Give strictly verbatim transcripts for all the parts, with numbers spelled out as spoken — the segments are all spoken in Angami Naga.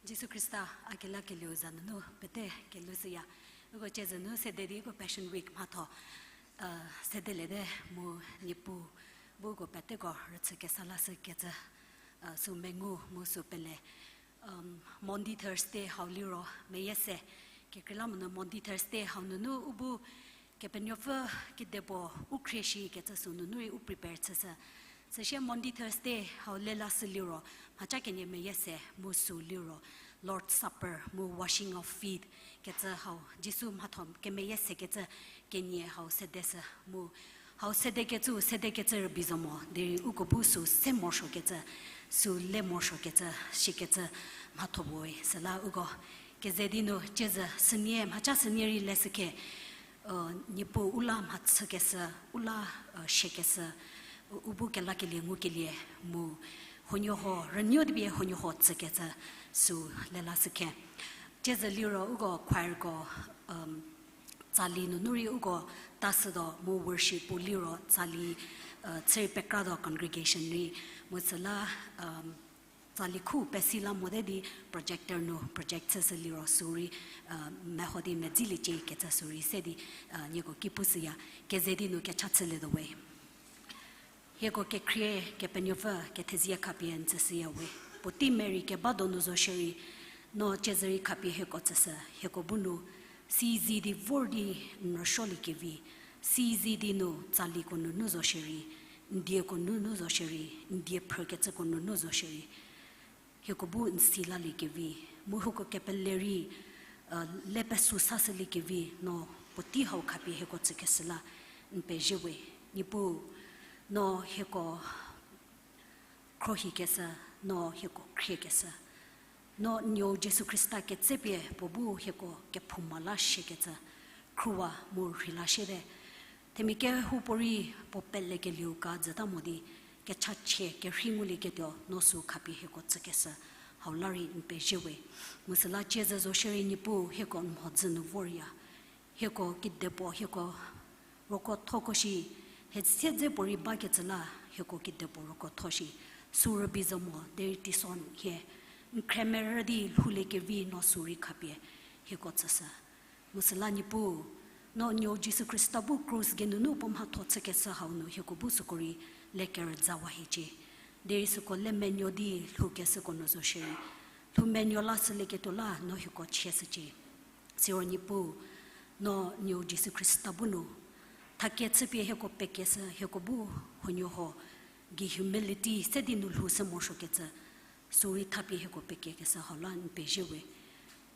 Jisu Khrista a kelakelieu za nunu pete kelushüya. Uko ciezü nu sede di uko Passion Week mhatho, sedeliete mu Niepuu bu uko peteko rüchü kesa lashükecü, sü mengu mu sü pele. Maundy Thursday hau liro meyie se, kekreilamonyü Maundy Thursday hau nunu u bu Kepenuopfü kedipuo u khrie shikecü sü nunu rei u prepare chüshü. Süsie Maundy Thursday hau lelashü liro, mhaca kenie meyie se mu sü liro, Lord's Supper mu washing of feet kecü hau, Jisu mhatho kemeyie sekecü kenie hau sedeshü mu, hau sedekecü, sedekecü rübei zo mo, derei uko bu sü se morosuokecü, sü le morosuokecü, shikecü mhatho puoe. Süla uko keze di nu ciezü sünie, mhaca sünie rei leshükhe, Niepuu u la mhachükeshü, u la siakeshü, u bu kelakelie ngukelie mu, huonuoho rünuo di pie huonuoho tsükecü sü lelashükhe. Ciezü liro uko choirko tsali nunu rei uko tashütuo mu worship puo liro tsali, chü rei pekratuo congregation rei, mu süla tsali khu pesi la mote di projector nu project chüshü liro sü rei meho di medziliecie kecü sü rei se di nieko ki pushüya, keze di nu kecha chülietuo we. Hieko kekhrie Kepenuopfü kethezie khapie n tsüshüya we. Puotei merei keba donu zo shierei, no ciezü rei khapie hieko tsüshü, hieko bu nu sizi di vor di n rüsuoliekevi, sizi di nu tsaliko nunu zo shierei, n dieko nunu zo shierei, n die phrükecüko nunu zo shierei, hieko bu n si laliekevi, mu hieko kepele rei le pesü sashüliekevi, no puotei hau khapie hieko tsükeshü la n pezie we. Niepuu, no hieko khrohikeshü, no hieko khriekeshü, no n nuou Jisu Khrista ketsepie puo bu hieko kephouma la shiekecü, khruwa mu rheila shiete. Themia kehoupuorei puo pelekelieu ka züta mo di, kechachie kerhei ngulieketuo no sü khapie hieko tsükeshü, hau la rei n pezie we. Mu süla ciezü zo shierei Niepuu hieko n mhodzü nu vorya. Hieko kedipuo hieko rükothoko shi, hie siedze puorei bakecü la hieko kedipuo rükotho shi, sü rübei zo mo derei teisonhie n khremerü di lhouliekevi no sü rei khapie hieko tsüshü. Mu süla Niepuu, no n nuou Jisu Khrista bu krus geinunu puo mhatho chükeshü hau nu hieko bu süko rei lekerüzawa hiecie. Derei süko le menuo di lhoukeshüko nu zo shierei, lhou menuo lashülieketuo la no hieko chieshücie. Siro Niepuu, no n nuou Jisu Khrista bu nu thakie chüpie hieko pekeshü, hieko bu huonuoho gei humility se di nu lhoushü morosuokecü, sü rei thapie hieko pekiekeshü hau la n pezie we.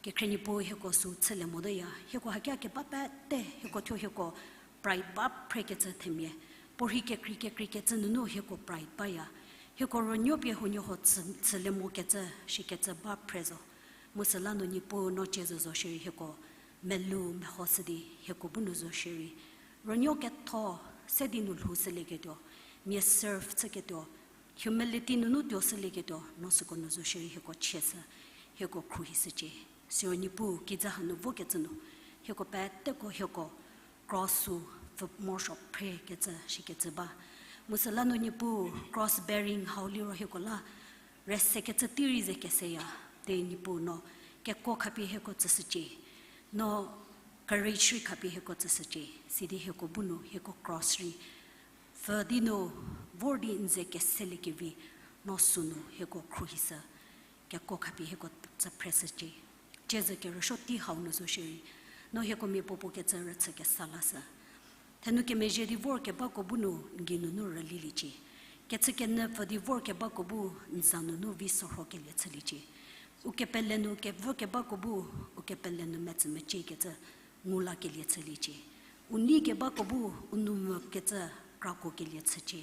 Kekhrie Niepuu hieko sü chülie moteya, hieko hakia keba pete hieko thuo hieko pride ba phrekecü themia, puorhi kekrei kekreikecü nunu hieko pride baya. Hieko rünuo pie huonuoho tsü, tsülie mokecü shikecü ba phre zo. Mu süla nu Niepuu no ciezü zo shierei hieko melou mehoshü di hieko bu nu zo shierei, rünuo ketho se di nu lhoushülieketuo, mia serve chüketuo, humility nunu tuoshülieketuo no süko nu zo shierei hieko chieshü, hieko khruohishücie. Siro Niepuu kijü hanu vokecü nu, hieko peteko hieko cross sü pfü morosuo phrekecü shikecü ba. Mu süla nu Niepuu cross bearing hau liro hieko la rüsekecü tei rei ze keseya, derei Niepuu no kekuo khapie hieko tsüshücie, no courage rei khapie hieko tsüshücie, sidi hieko bu nu hieko cross rei pfü di nu vor di n ze keseliekevi, no sünu hieko khruohishü, kekuo khapie hieko tsü phreshücie. Ciezü kerüsuo tei hau nu zo shierei, no hieko mia puo puo kecü rüchü kesa lashü. Thenu kemezhie di vor kebako bu nu n geinunu rüliliecie. Kechükenyü pfü di vor kebako bu n za nunu vi sorhokelie chüliecie. U kepele nu kevü kebako bu, u kepele nu metsü meciekecü ngu lakelie chüliecie. U nei kebako bu u nou mvükecü krakokelie chücie.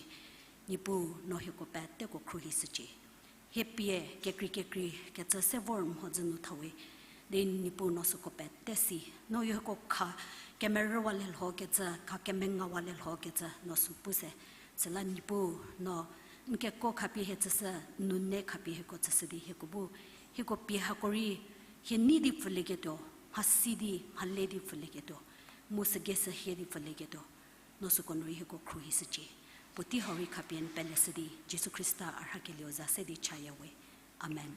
Niepuu no hieko peteko khruohishücie. Hie pie kekrei kekrei kecü se vor mhodzü nu thawe. Di Niepuu no süko pete si, no hieko kha kemerüwalielhokecü, kha kemengawalielhokecü no sü pu se. Süla Niepuu no n kekuo khapie hie tsüshü, n nou ne khapie hieko tsüshü di hieko bu, hieko pie hako rei hie nei di pfülieketuo, mhasi di mhale di pfülieketuo, mu sügei sü hie di pfülieketuo, no süko nu rei hieko khruohishücie. Puotei hau rei khapie n peleshü di Jisu Khrista a rhakelieu za se di chaya we. Amen.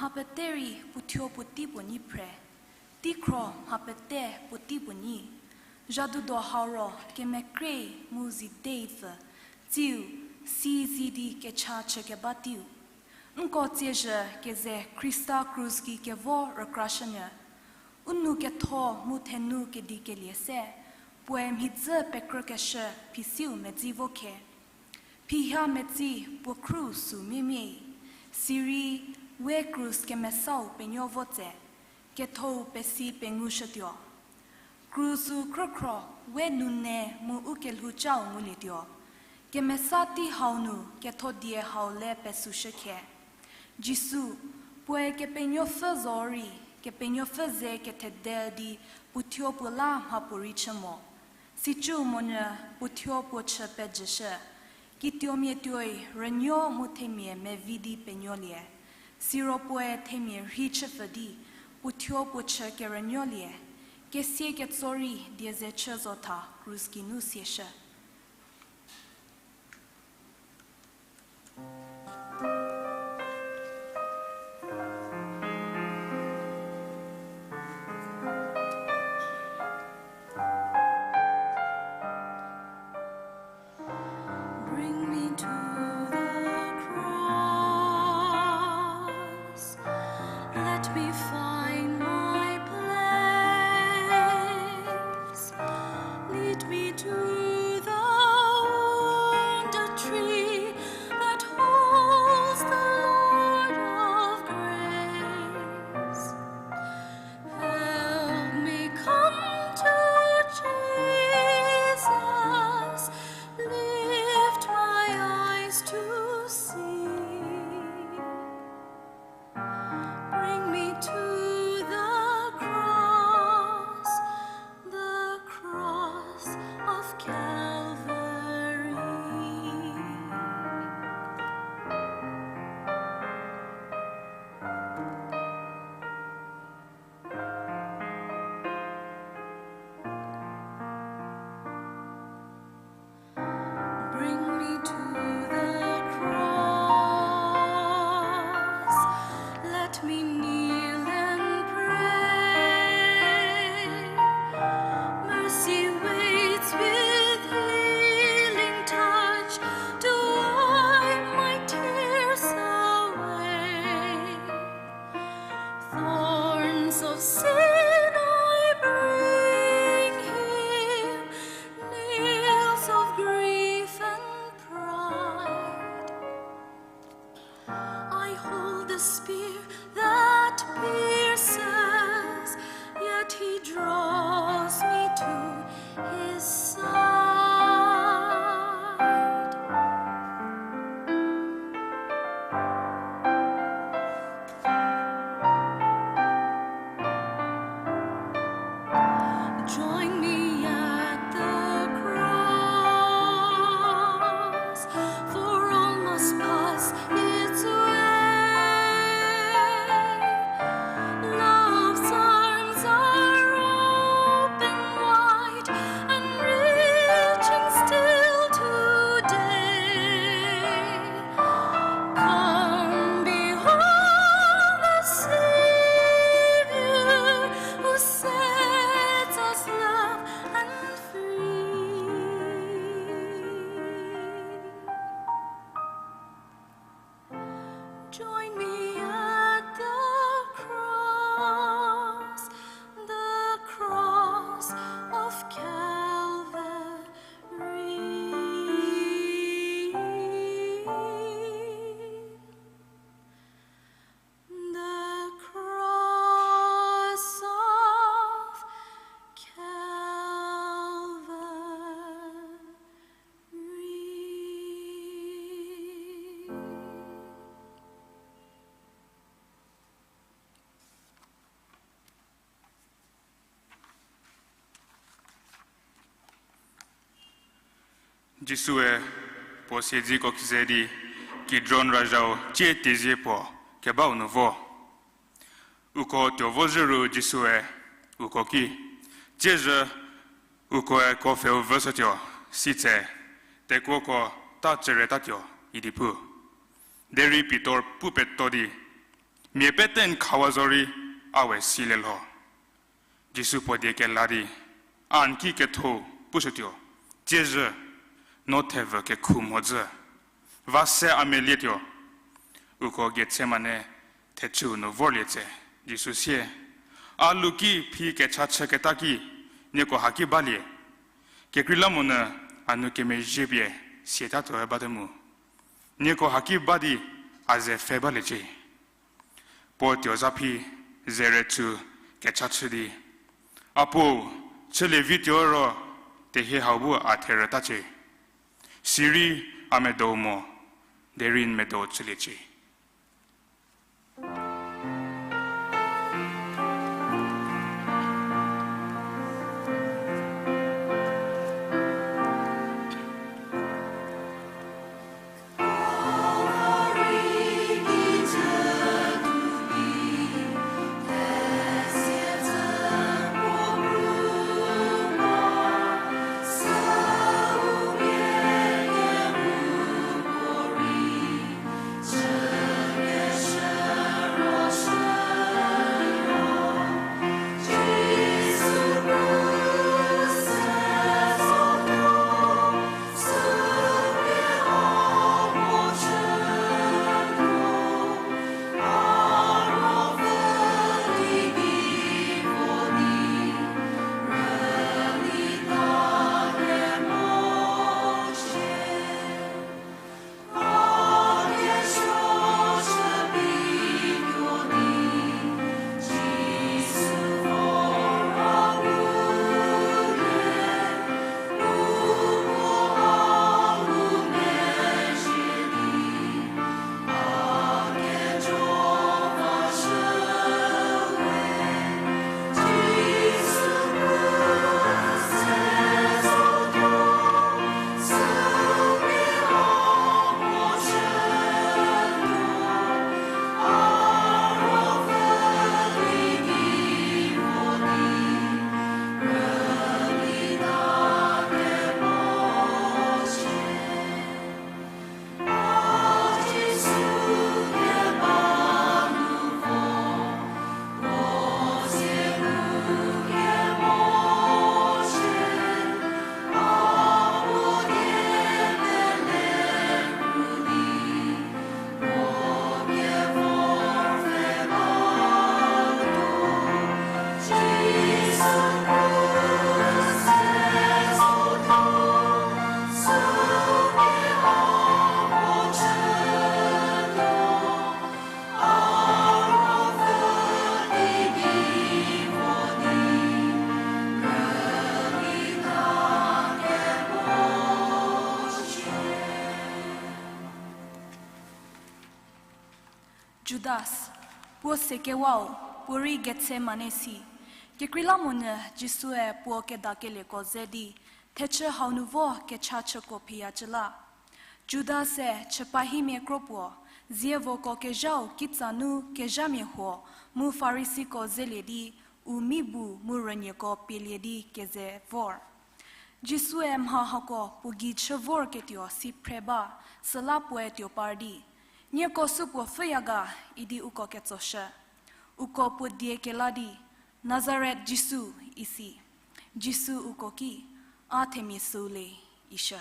Mha pete rei puothuo puotei puo nyi phre, teikhro mha pete puotei puo nyi. Zhadudo hau ro kemekrie mu zidei pfü, tsiu, si zi di kecha chükeba teiu. Nko tsiezhü keze Khrista krus gei kevo rükrashünyü. U nou ketho mu thenu kedikelie se, puoe mhidzü pekrükeshü phisiu medzi vo khe. Phihia metsi puo khru sü miemie, sirei we krus kemesau penuo vo tse, kethou pesi pengushütuo. Krus-u khrükhro we nune mu u kelhou chau ngulietuo. Kemesa tei hau nu ketho die hau le pesüshü khe. Jisu, puoe Kepenuopfü zo rei, Kepenuopfü ze kethede di puothuo puo la mhapuorei chü mo. Sicü monyü puothuo puo chü pejüshü. Kituomia tuoi rünuo mu themia mevi di penuolie. Siro puoe themia rhei chüpfü di puothuo puo chü kerünuolie. Kesie ketso rei die ze chü zo tha krus geinu siashü. Bring me to the cross. Let me find my place. Lead me to the wounded tree that holls the Lord of grace. Help me come to Jesus, lift my eyes to see. Bring me to the cross, the cross of Calvary. Bring me to the cross. Let me kneel and pray. Mercy waits with healing touch to wipe my tears away. Thorns of sin I bring him, nails of grief and pride. I hold the spear that pierces, yet he draws me to his side. Join me at the cross, for all must pass its way. Love's arms are open wide and reaching still today. Come, behold the Savior who sets us love and free. Join me at the cross, the cross of Calvary. The cross of Calvary. Jisue puo siedziko kize di, kidron razhau cie teizie puo kebau nu vo. Uko tuo vo zhü ru Jisue uko ki, tsiezhü ukoe ko pfheu vüshütuo, sitse tekuoko ta cüretatuo idi pu. Derei Pitor pu peto di, Mia pete n khawa zorei, a we silie lho. Jisu puo die kela di, a n ki ketho pushütuo, tsiezhü, no thevü kekhu mhodzü. Va se a melietuo. Uko Gethsemane thechüu nu vorlie tse, Jisu sie, a lu ki phi kecha chüketa ki, nieko haki balie. Kekreilamonyü a nou kemezhie pie siatatuoe bate mu. Nieko haki ba di a ze pfhe baliecie. Puo tuo za phi, zere chü kecha chü di, a puo, chülie vituo ro, tehie hau bu a therütacie. Sirei a medou mo, derei n medou chüliecie. Judas, puo sekewau, puorei Gethsemane si. Kekreilamonyü Jisue puo kedakelieko ze di, thechü hau nu vo kecha chüko phiyacü la. Judas-e chüpahimia kro puo, zievoko kezhau kitsa nu kezhamia huo, mu Farisiko zelie di, u mi bu mu rünieko pielie di keze vor. Jisue mha hako puo gei chü vorketuo si phre ba, süla puoe tuo par di, nieko supuo pfhüya ga idi uko ketsoshü. Uko puo die kela di, Nazaret Jisu, isi. Jisu uko ki, a themia süu le, ishü.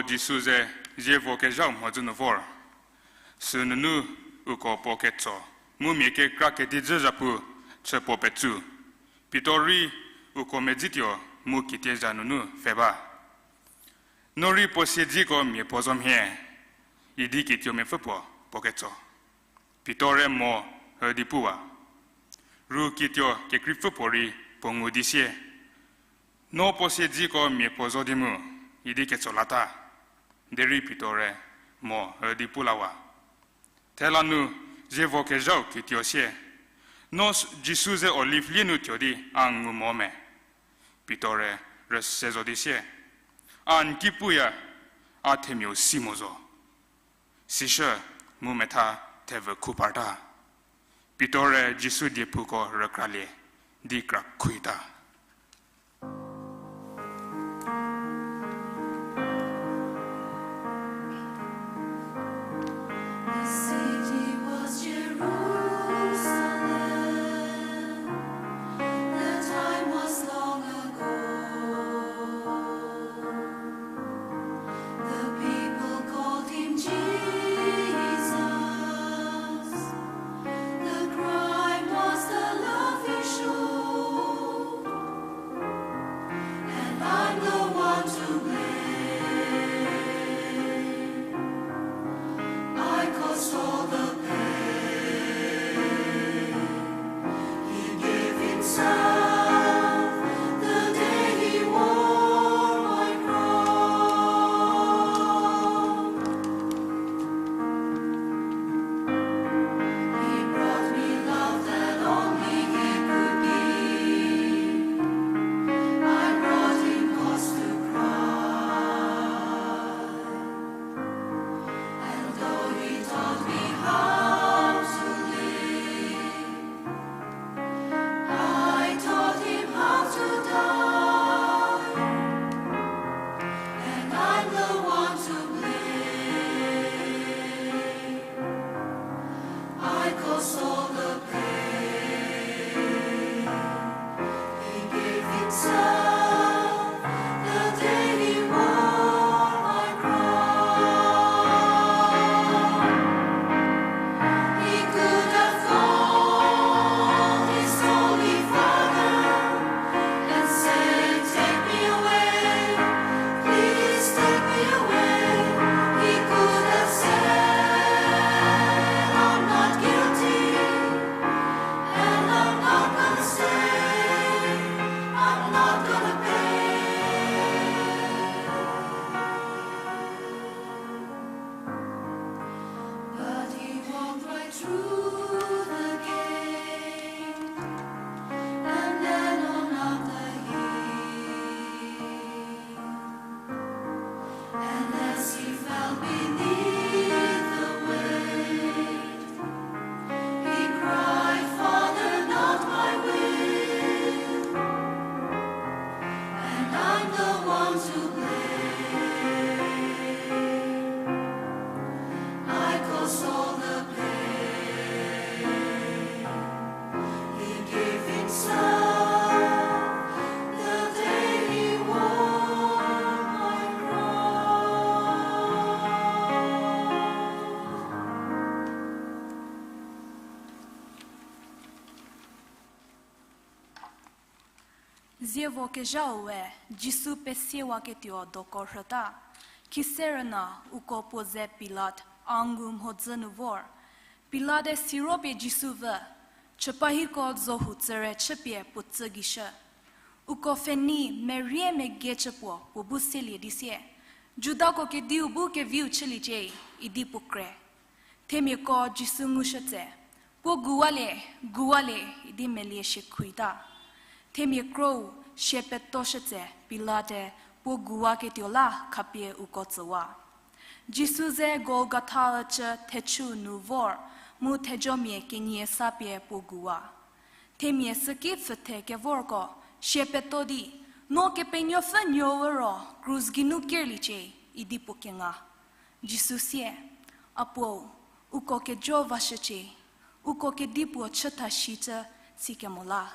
Jisu ze zievo kezhau mhodzü nu vor. Sünunu uko puo ketso mu mia kekra kedi dzü zhapu chü puo petsu. Pitor rei uko medzituo mu kitieza nunu pfhe ba. No rei puo siedziko mia puo zo mhie, idi kituo mepfü puo puo ketso. Pitor-e mo üdi puwa. Ru kituo kekreipfü puo rei puo ngu di sie, No puo siedziko mia puo zo di mu, idi ketso lata. Derei Pitor-e mo üdi pu lawa. Thela nu zievo kezhau kituo sie, No s- Jisu ze Olive lie nu tuo di a ngu mo me? Pitor-e rüse zo di sie, A n ki puya, a themiau si mo zo. Sishü mu metha thevü khu parta. Pitor-e Jisu diephuko rükralie di kra khuita. The city was Jerusalem. The time was long ago. The people called him Jesus. The crime was the love he showed. And I'm the one to blame. I caused all the pain. He gave himself the day he wore my crown. He brought me love that only he could give. I brought him cause to cry. And though he taught me how to live, I taught him how to die, and I'm the one to blame. I cause all the pain. He gave himself the day he wore my crown. He could have called his holy father and said, "Take me away, please take me away." He could have said, "I'm not guilty, and I'm not gonna stay, I'm not gonna pay." But he walked right through the gate, and then on up the hill. And as he fell beneath the weight, he cried, "Father, not my will." And I'm the one to blame. I caused all the pain. He gave himself the day he wore my crown. Zievo kezhaue Jisu pesiewaketuo doko rhüta. Khise rüna uko puo ze Pilat a ngu mhodzü nu vor. Pilat-e siro pie Jisu vü, chüpahiko zohu tsüre chüpie puo tsü gei shü. Uko pfhenei merie megei chü puo puo bu selie di sie, "Judako kediu bu keviu chüliecie," idi puo kre. Themiako Jisu ngushütse, "Puo guwalie, guwalie," idi melie shie khuita. Themia krou shie petoshütse Pilat-e puo guwaketuo la khapie uko tsüwa. Jisu ze Golgotha ücü thechü nu vor, mu thejomia kenie sa pie puo guwa. Themia süki pfüthe kevorko shie peto di, "No Kepenuopfü Nuou ro krus geinu kerliecie," idi puo kenga. Jisu sie, "A Puo, uko kejo vashücie, uko kedipuo chütha shicü sikemo la."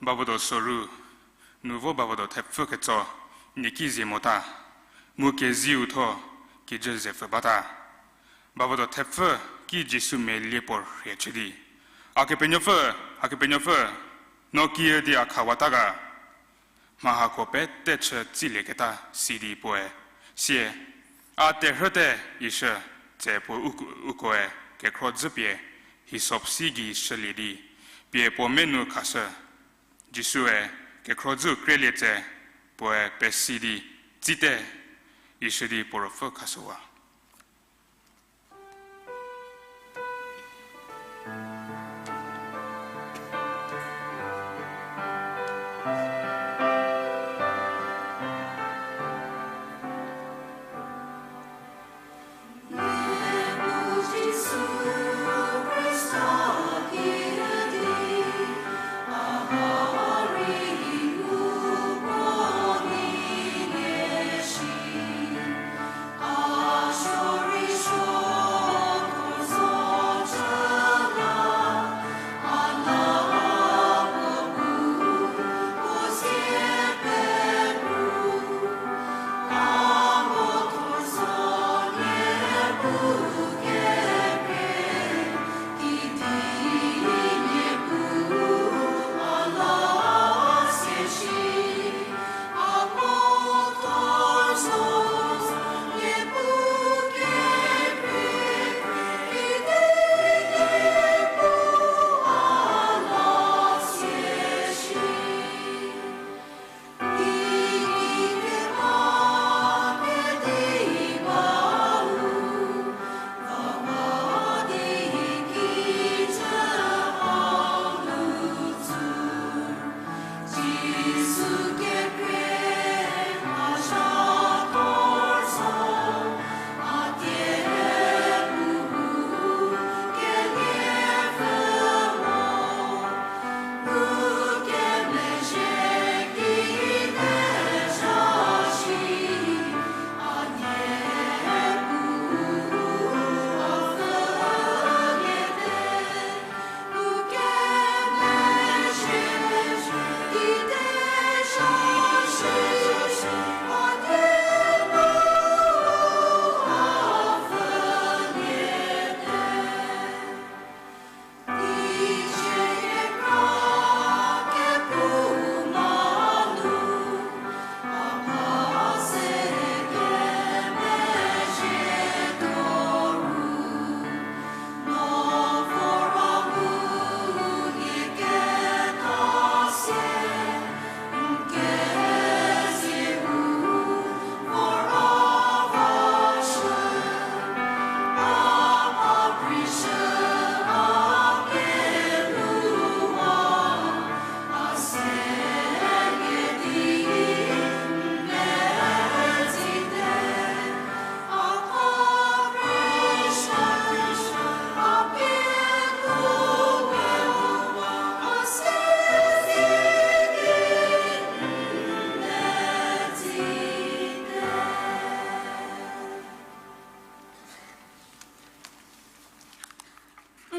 Bavodo soru, nu vo bavodo thepfü ketso, nie ki zie mota, mu keziu tho, kijü ze pfü bata. Bavodo thepfü ki Jisu melie puo rhie chü di, A Kepenuopfü, A Kepenuopfü, no kiüdi a khawata ga? Mha hako pete chü tsilieketa si di puoe sie, A terhüte, ishü, tse puo uko-, ukoe kekhro dzü pie, hisop si gei shülie di, pie puo menu khashü. Jisue kekhro dzüu krelie tse, puoe pesi di, Tsite, ishü di puo ruopfü khashüwa.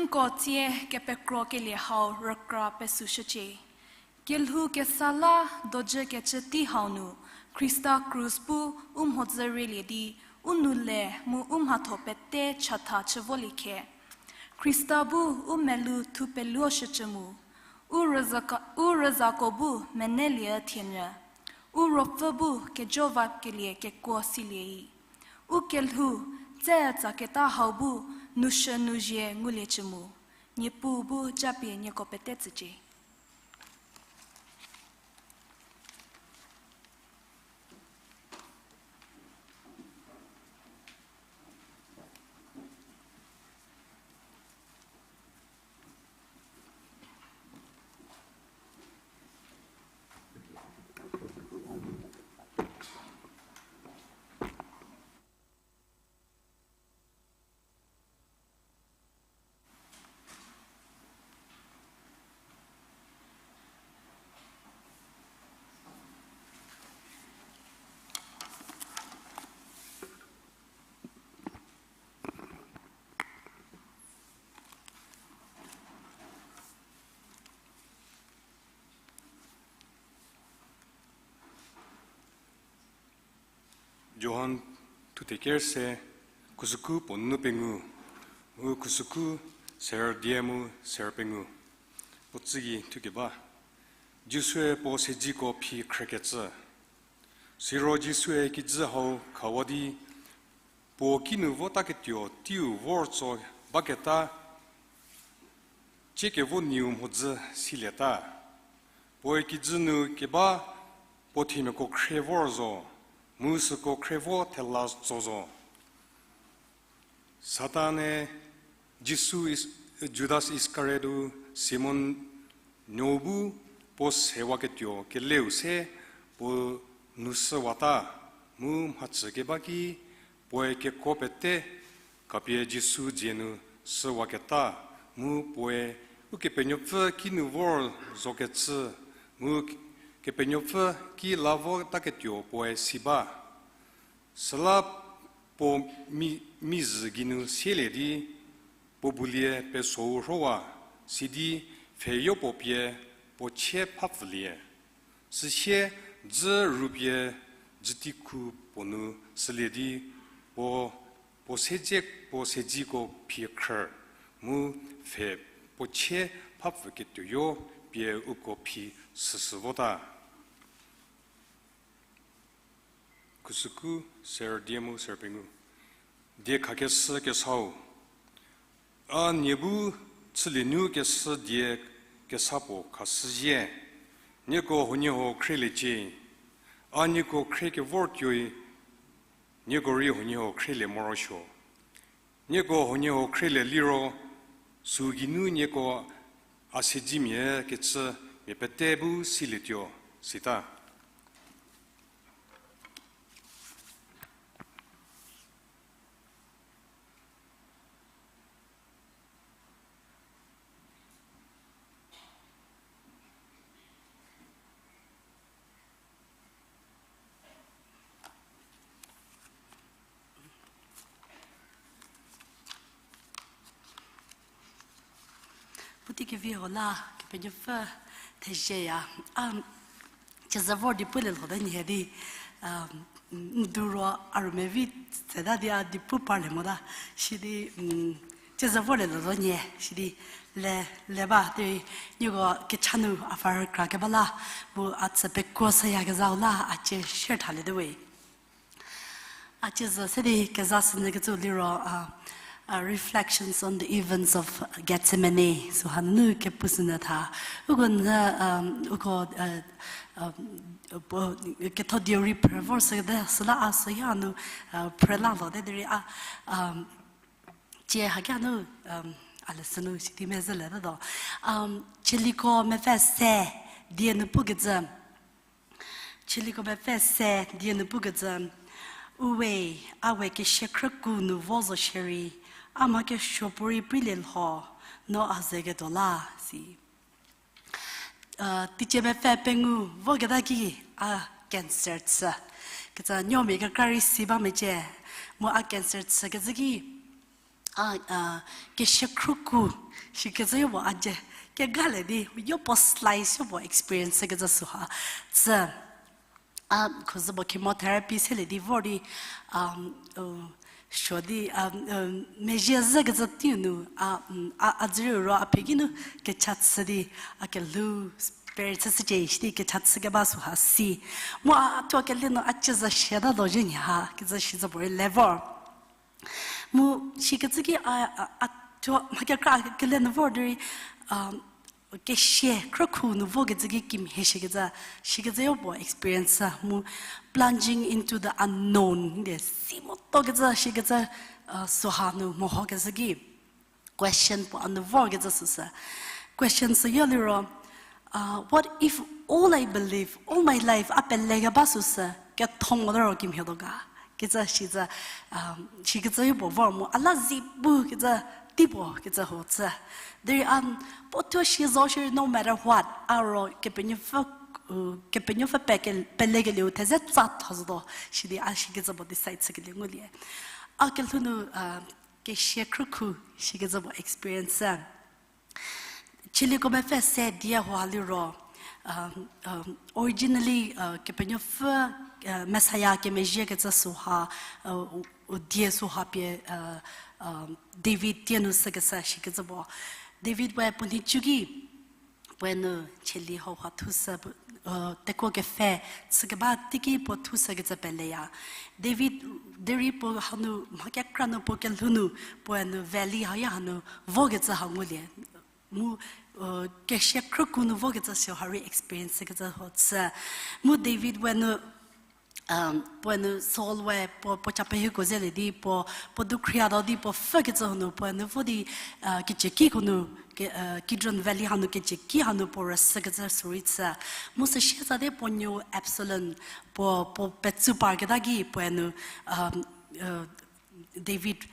Nko tsie kepekrokelie hau rükra pesüshücie. Kelhou kesa la dojü kecü tei hau nu, Khrista krus bu u mhodzü rielie di, u nou le mu u mhatho pete chatha chü volie khe. Khrista bu u melou thupeluoshücü mu, u rüzaka-, u rüzako bu menelie thienyü, u ruopfü bu kejo vakelie kekuo silie-i. U kelhou tse tsaketa hau bu noushü nouzie nguliecü mu, Niepuu bu japie nieko pete tsücie. Johan thuthe ker se, khusükhu puo nunu pengou, mu khusükhu ser die mu ser pengou. Puo tsügei thukeba. Jisue puo siedziko phi khrükecü. Siro Jisue kijü hau khawa di, puo kinu votaketuo teiu vor tso baketa, ciekevo nieu mhodzü silieta. Puoe kijü nu keba puo themiako khrie vor zo, mu süko khrie vo thela tso zo. Satan-e Jisu Is-, Judas Iskariot-u Simon nuo bu puo sewaketuo keleu se puo nu shüwata, mu mhachü keba ki puoe kekuo pete khapie Jisu dzie nu shüwaketa, mu puoe Ukepenuopfü kinu vor zokecü, mu Kepenuopfü ki la votaketuo puoe si ba. Süla puo mi-, mizhü geinu sielie di, puo bulie pesou rhowa, sidi pfheyopuo pie puo chie phapfülie. Süsie dzü rupie dzütikhu puo nu shülie di, puo, puo siedze, puo siedziko phi khrü, mu pfhe puo chie phapfüketuoyo pie uko phi süsü vota. Khusükhu ser die mu ser pengou. Diekhakeshü kesau. A nie bu chülie nu keshü die kesa puo khashüzie. Nieko huoniehuo khrieliecie. A nieko khrie kevortuoi, nieko rei huoniehuo khrielie morosuo. Nieko huoniehuo khrielie liro, sü geinu nieko a siedzimia kecü mia pete bu silietuo, sita. Puotei kevi hau la Kepenuopfü thezieya. A, ciezü vor di pulie lhote nhie di, a, n duro a rumevi tseta di a di pu parlie mota. Sidi, ciezü vorlie lhote nhie, sidi le, le ba, derei nieko kecha nu a fa rükra keba la, mu a tsü pekuo shüyakezhau la a cie share thaliete we. A ciezü se di kezha sünyü kecü liro, a, a, Reflections on the Events of Gethsemane, süha nunu kepu sünyü tha. Uko nyü, a, uko, a, a, ketho dieu rei phrü vor sükete, süla a süha nu, a, phrü la lhote derei a, a, cie hakia nu, a lesson nu sidi mezhü letetuo. A, Chieliko mepfü se die nu pukecü. Chieliko mepfü se die nu pukecü, Uwe, a we kesia khrüku nu vo zo shierei, a mha kesuo puo rei preilie lho, no a zeketuo la, si. A, teicie mepfü pengou voketa ki a cancer chü. Kecü nuomia kekra rei si ba mecie, mu a cancer chükecü ki, a, a, kesia khrüku, shikecü yopuo a dzie kegalie di, yopuo slice yopuo experience kecü süha. Tsü, a, khuzü puo chemotherapy selie di vor di, a, u, suo di, a, mezhie zhükecü teiu nu, a, a, a dzürieu ro a phi ki nu kecha chü di, a kelhou spirit chüshücie sidi kecha chükeba süha si. Mu a thuo kele nu a ciezü siatatuo zhie nhie ha, kecü shicü puorei le vor. Mu shikecü ki a, a, a thuo mha kekra kele nu vor derei, a, kesia khrüku nu vokecü ki kimhie shikecü, shikecü yopuo experience mu plunging into the unknown, de si motokecü shikecü, a, süha nu mehokecü ki question puo a nu vorkecü süsü. Question sü yo liro, a, what if all I believe, all my life, a pelekeba süsü ketho mo liro kimhietuo ga? Kecü shicü, a, shikecü yopuo vor mu a la zi pukecü teipuo kecü ho chü. Derei a, puo thuo si zo shierei no matter what, a ro Kepenuopfü, u, Kepenuopfü peke-, pelekelieu theze tsa tha zotuo, sidi a shikecü puo decide chükelie ngulie. A kelhou nu, a, kesia khrüku shikecü puo experience. Chieliko mepfü se die hau liro, um, um, originally, uh, Kepenuopfü Messiah kemezhiekecü süha, u, u die süha pie, David tie nu sükeshü shikecü puo. David we puo nhicu ki, puoe nu cheli hauha thushü, tekuo kepfhe chükeba teiki puo thushükecü peleya. David derei puo hanu mha kekra nu puo kelhou nu, puoe nu valley haya hanu vokecü ha ngulie. Mu, kesia khrüku nu vokecü süha rei experience kecü ho chü. Mu David we nu, puoe nu Saul we puo, puo cha pehieko zelie di puo, puo dukhriwatuo di puo pfhükecü hanu puoe nu vo di, kecükiko nu, Kidron Valley hanu kecüki hanu puo rüsükecü sürei chü. Mu süsie zate puo nuo Absalom, puo, puo petsu parketa ki puoe nu, David,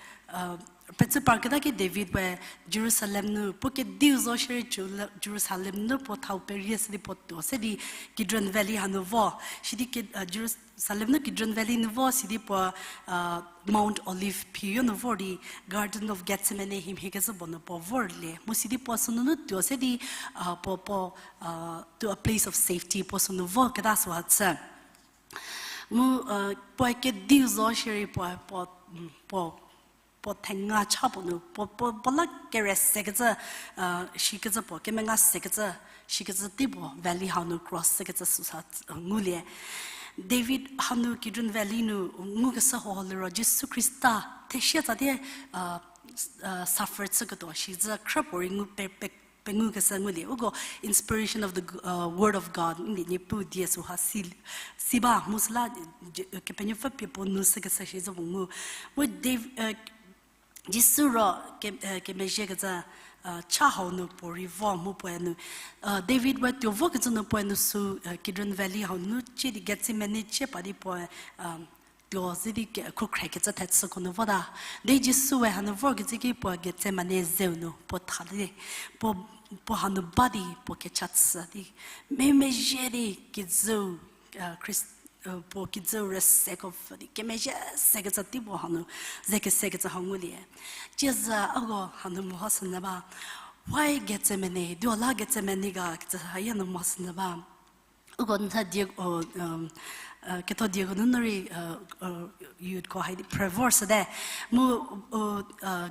petsu parketa ki David we Jerusalem nu puo kediu zo shierei Jeru-, Jerusalem nu puo thau perie se di puo tuo se di Kidron Valley hanu vo. Sidi ki, Jerusalem nu Kidron Valley nu vo sidi puo, Mount Olive phiyo nu vor di Garden of Gethsemane himhie kecü puo nu puo vorlie. Mu sidi puo sünunu tuo se di, puo, puo, to a place of safety puo sünu voketa süha chü. Mu, puoe kediu zo shierei puo, puo, puo, puo thenga cha puo nu, puo, puo, puo la kere sekecü, shikecü puo, kemenga sekecü, shikecü tei puo valley hau nu cross sekecü süsa, ngulie. David hanu Kidron Valley nu ngukeshü ho liro Jisu Khrista thesie tsatie, suffer chüketuo shicü khrüpuorei ngu pe, pe, pengukeshü ngulie. Uko inspiration of the, word of God, n di Niepuu die süha si, si ba mu süla, Kepenuopfü pie puo nu sükeshü shicü puo ngu. Mu Dav-, Jisu ro ke-, kemezhiekecü, cha hau nu puo rei vo mu puoe nu, David we tuo vokecü nu puoe nu sü, Kidron Valley hau nu cie di Gethsemane cie pa di puoe, tuo ze di ke-, khukhrekecü thechüko nu vota. Di Jisu we hanu vorkecü ki puo Gethsemane zeu nu puo tha di, puo, puo hanu ba di puo kecha chü di, memezhie di kijüu, Khrist-, puo kijüu rüseko pfü di kemezhie sekecü tei puo hanu ze kesekecü hau ngulie. Tsiezü uko hanu mehoshünyü ba, why Gethsemane, duo la Gethsemane ga kecü haya nu mehoshünyü ba. Uko n tha die, ketho dieko nunu rei, youthko hai di phrü vorshüte. Mu,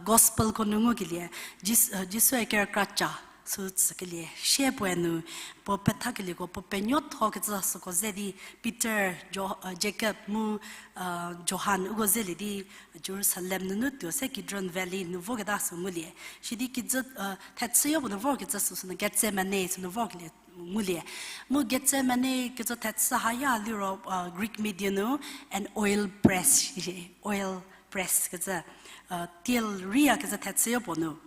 gospelko nu ngukelie, Jis-, Jisue kerükra cha sü tsükelie sie puoe nu, puo pethakelieko puo penuothokecü süko ze di Peter, Jo-, Jacob mu, Johan uko zelie di Jerusalem nunu tuo se Kidron Valley nu voketa sü ngulie. Sidi kijü, thechüyo puo nu vorkecü süsü nu Gethsemane sünu vorkelie ngulie. Mu Gethsemane kecü thechü haya liro, Greek media nu an oil press, oil press kecü, tiel rei ya kecü thechüyo puo nu.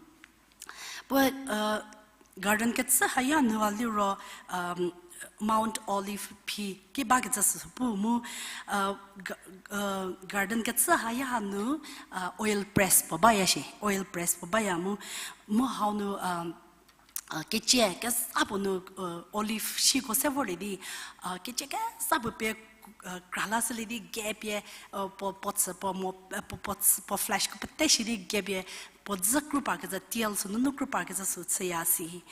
Puo, garden kecü haya nu a liro, Mount Olive phi ki bakecü sü pu mu, ga-, garden kecü haya nu, oil press puo baya shie, oil press puo baya mu, mu hau nu, kecie kesa puo nu, olive shiko se vorlie di, kecie kesa puo pie, kra la shülie di gei pie, puo, puo tsü, puo mo, puo, puo tsü, puo fleshko pete shi di gei pie, puo dzü kru parkecü, tiel sünunu kru parkecü sü chüya si.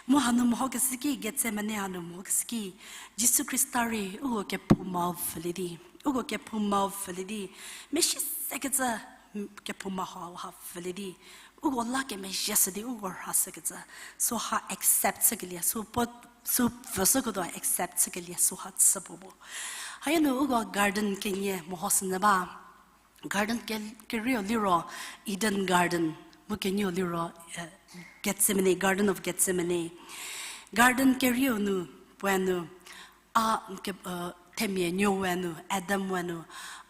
Mu hanu mehokeshü ki, Gethsemane hanu mehokeshü ki, Jisu Khrista rei uko kephoumau pfülie di, uko kephoumau pfülie di, meshi sekecü, kephouma hau ha pfülie di, uko la kemezhie shü di uko rhashükecü, süha accept chükelie, sü puo, sü pfüshüketuo accept chükelie süha chü puo bo. Haya nu uko garden kenie mehoshünyü ba. Garden ke-, kerieu liro Eden Garden, mu kenieu liro, Gethsemane, Garden of Gethsemane. Garden kerieu nu, puoe nu, a, ke-, themia nuou we nu, Adam we nu,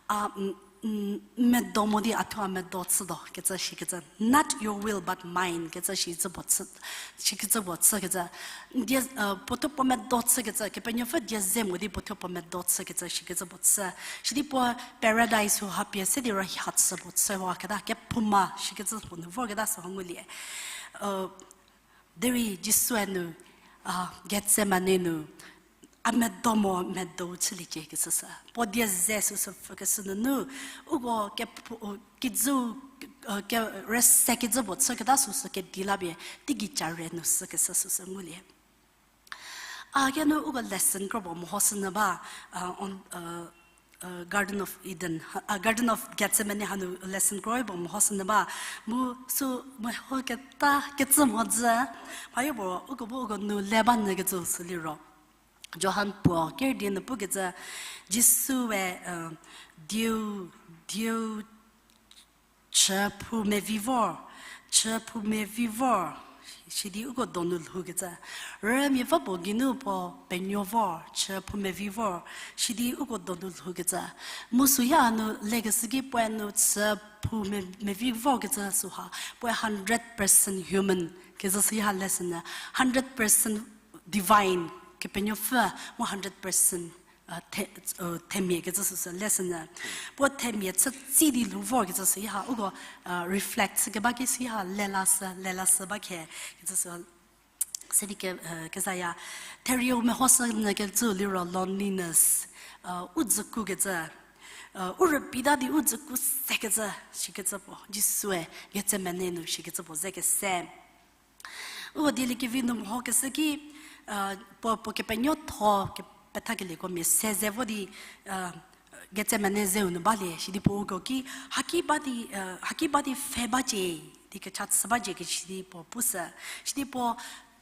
a, medo mo di a thuo a medo chütuo kecü shikecü, not your will but mine kecü shicü puo chü, shikecü puo chükecü. Die, puo thuo puo medo chükecü, Kepenuopfü die ze mo di puo thuo puo medo chükecü shikecü puo chü. Sidi puo paradise-u ha pie se di rüha chü puo chüwaketa, kephouma shikecü puo nu vorketa süha ngulie. Derei Jisue nu, Gethsemane nu, a medo mo medo chüliecie kecü sü. Puo die ze süsü pfükeshü nunu, uko kepho-, kijüu, ke-, rüse kijü puo chüketa süsü kedi la pie, teigei ca re nu sükeshü süsü ngulie. A kenu uko lesson kropuo mehoshünyü ba, on, Garden of Gethsemane hanu lesson kroi puo mehoshünyü ba. Mu sü meho keta kecü mhodzü. Mhayo puo uko bu uko nu le ba nyü kecü sü liro, Johan puo ker die nu pukecü, Jisue, dieu, dieu chü phou mevi vor, chü phou mevi vor, sidi uko donu lhoukecü. Rümia va puo geinu puo penuo vor, chü phou mevi vor, sidi uko donu lhoukecü. Mu süha nu lekeshü ki puoe nu chü phou me-, mevi vorkecü süha, puoe hundred percent human kecü süha lesson nyü, hundred percent divine, Kepenuopfü, mu hundred percent, uh, the-, uh, themia kecü süsü lesson nyü. Puo themia chü tsi di lhou vorkecü süha, uko, uh, reflect chükeba ki süha lelashü, lelashü ba khe, kecü sü, sidi ke, uh, kezaya, therieu mehoshünyü kecü liro loneliness, uh, u dzükukecü, uh, u rübeita di u dzüku sekecü, shikecü puo, Jisue Gethsemane nu shikecü puo ze kese. Uko dieliekevi nu mehokeshü ki, uh, puo, puo kepenuotho, kepethakelieko mia se ze vo di, uh, Gethsemane zeu nu balie, sidi puo uko ki, haki ba di, uh, haki ba di pfhe bacie, di kecha chü bacie ke sidi puo pushü, sidi puo,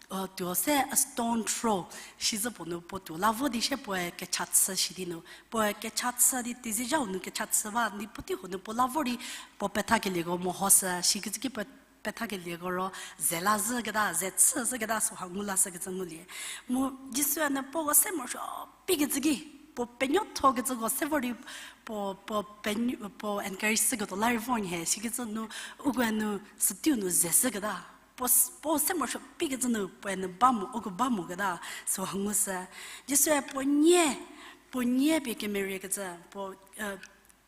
uh, tuo se a stone throw, sizü puo nu puo tuo la vo di shie puoe kecha chü sidi nu, puoe kecha chü di teizie zhau nu kecha chü ba, di puotei huo nu puo la vor di puo pethakelieko mehoshü, sikecü ki puo pethakelieko ro ze la zhüketa, ze chü zhüketa süha ngu lashükecü ngulie. Mu Jisue nu puoko se morosuo pikecü ki, puo penuothokecüko se vor di puo, puo penu-, puo encourage shüketuo la rei vor nhie, sikecü nu, ukoe nu süteiu nu ze shüketa. Puo s-, puo se morosuo pikecü nu puoe nu ba mo, uko ba moketa, süha ngushü. Jisue puo nie, puo nie pie kemeriekecü, puo, uh,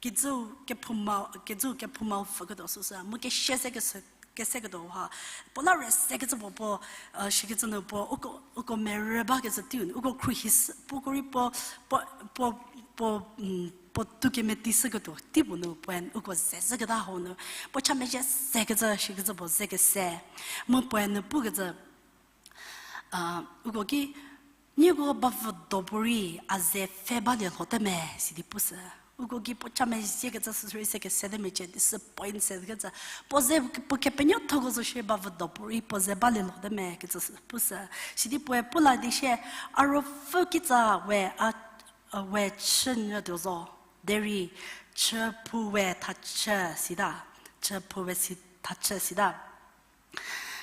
kijü kephouma, kijü kephoumau pfüketuo süsü, mu kesia se kese, keseketuo ha. Puo la rei sekecü puo, puo, uh, sikecü nu puo, uko, uko merü bakecü teiu nu, uko khruohi sü, puoko rei puo, puo, puo, puo, mm, puo tu kemeti shüketuo tei puo nu, puoe uko ze zhüketa hau nu, puo cha mezhie sekecü, sikecü puo ze kese. Mu puoe nu pukecü, uh, uko ki, nieko bavüdo puorei a ze pfhe balie lhote me, sidi pushü. Uko ki puo cha mezhiekecü süsü rei se kese te mecie, disappoint sekecü. Puo ze, puo kepenuothoko zo shie bavüdo puorei puo ze balie lhote me, kecü sü pushü. Sidi puoe pu la di shie, a ruopfü kitsa we a, a we chünyü tuo zo. Derei, chü phou we thachü sita. Chü phou we si thachü sita.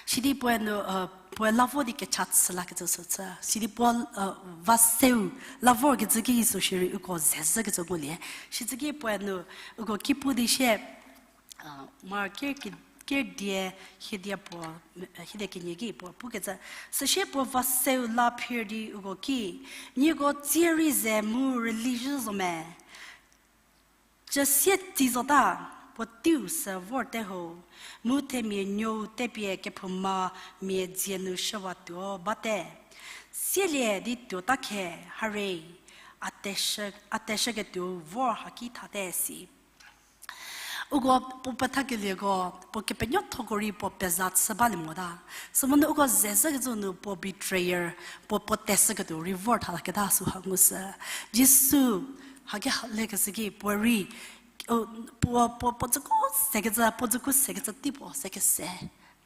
Sidi puoe nu, uh, puoe la vo di kecha chü lakecü sü chü. Sidi puo, uh, va seu la vorkecü ki sü shierei uko ze zhükecü ngulie. Sicü ki puoe nu uko ki pu di shie, uh, Mark ker ki, ker die, hiedia puo, hiedia kenie ki puo pukecü. Süsie puo va seu la phir di uko ki, nieko tsie rei ze mu rüli zhü zo me. Cüsie tsi zota, puo teiu sü vorte ho, mu themia nuou tepie kephouma mia dzie nu shüwatuo bate. Sielie di tuota khe, hare, a teshü, a teshüketuo vor haki thate si. Uko puo pethakelieko, puo kepenuothoko rei puo peza chü balie mota. Sümonyü uko ze zhükecü nu puo betrayer, puo, puo teshüketuo rei vor thalaketa süha ngushü. Jisu, haki ha lekeshü ki puo rei, u, puo, puo, puo dzüku sekecü, puo dzüku sekecü tei puo ze kese.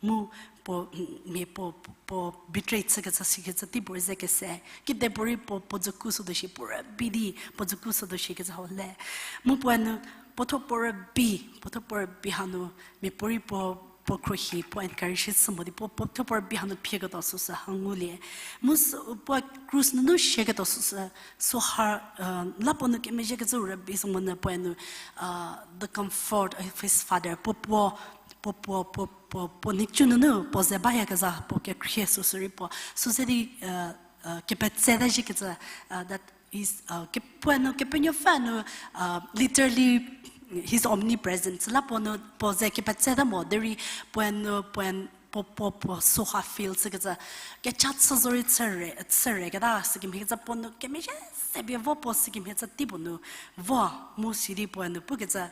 Mu puo, mia puo, puo betray chükecü sikecü tei puo rei ze kese. Kidepuorei puo, puo dzüku sütuo shi puo rübei di, puo dzüku sütuo shikecü hau le. Mu puoe nu, puo thuo puo rübei, puo thuo puo rübei hanu, mia puorei puo, puo khruohi, puo encourage chü mo di, puo, puo thuo puo rübei hanu phieketuo süsü ha ngulie. Mu sü, puo krus nunu shieketuo süsü, süha, uh, la puo nu kemezhiekecü rübei sümonyü puoe nu, uh, the comfort of his father, puo, puo, puo, puo, puo, puo, puo nhicu nunu puo ze bayakezha puo kekhrie süsü rei puo. Süse di, uh, uh, kepetseta zhiekecü, uh, that is, uh, ke-, puoe nu kepenuopfü nu, uh, literally, he's omnipresent. Süla puo nu puo ze kepetseta mo, derei puoe nu puoe puo, puo, puo süha feel chükecü. Kecha chü zorei chüre, chüreketa, sükemhiekecü puo nu kemezhie se pie vo puo sükemhie chü tei puo nu vo, mu sidi puoe nu pukecü,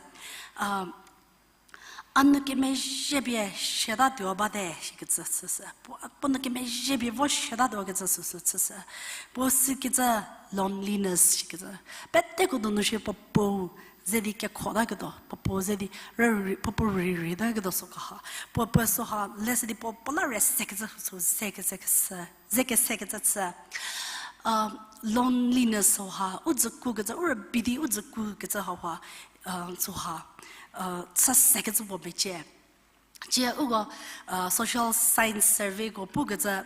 uh, a nu kemezhie pie siatatuo bate, sikecü chüshü. Puo, puo nu kemezhie pie vo siatatuo kecü süsü chüshü. Puo sikecü, loneliness shikecü. Peteko donu shie puo puo ze di kekhota ketuo, puo puo ze di rüri, puo puo rüri ta ketuo süko ha. Puo puo süha lesi di puo puo la rüsekecü sü, ze kese kese, ze kese kecü chü. Loneliness süha, u dzüku kecü, u rübei di u dzüku kecü hauha, süha, chü sekecü puo mecie. Cie uko, social science surveyko pukecü,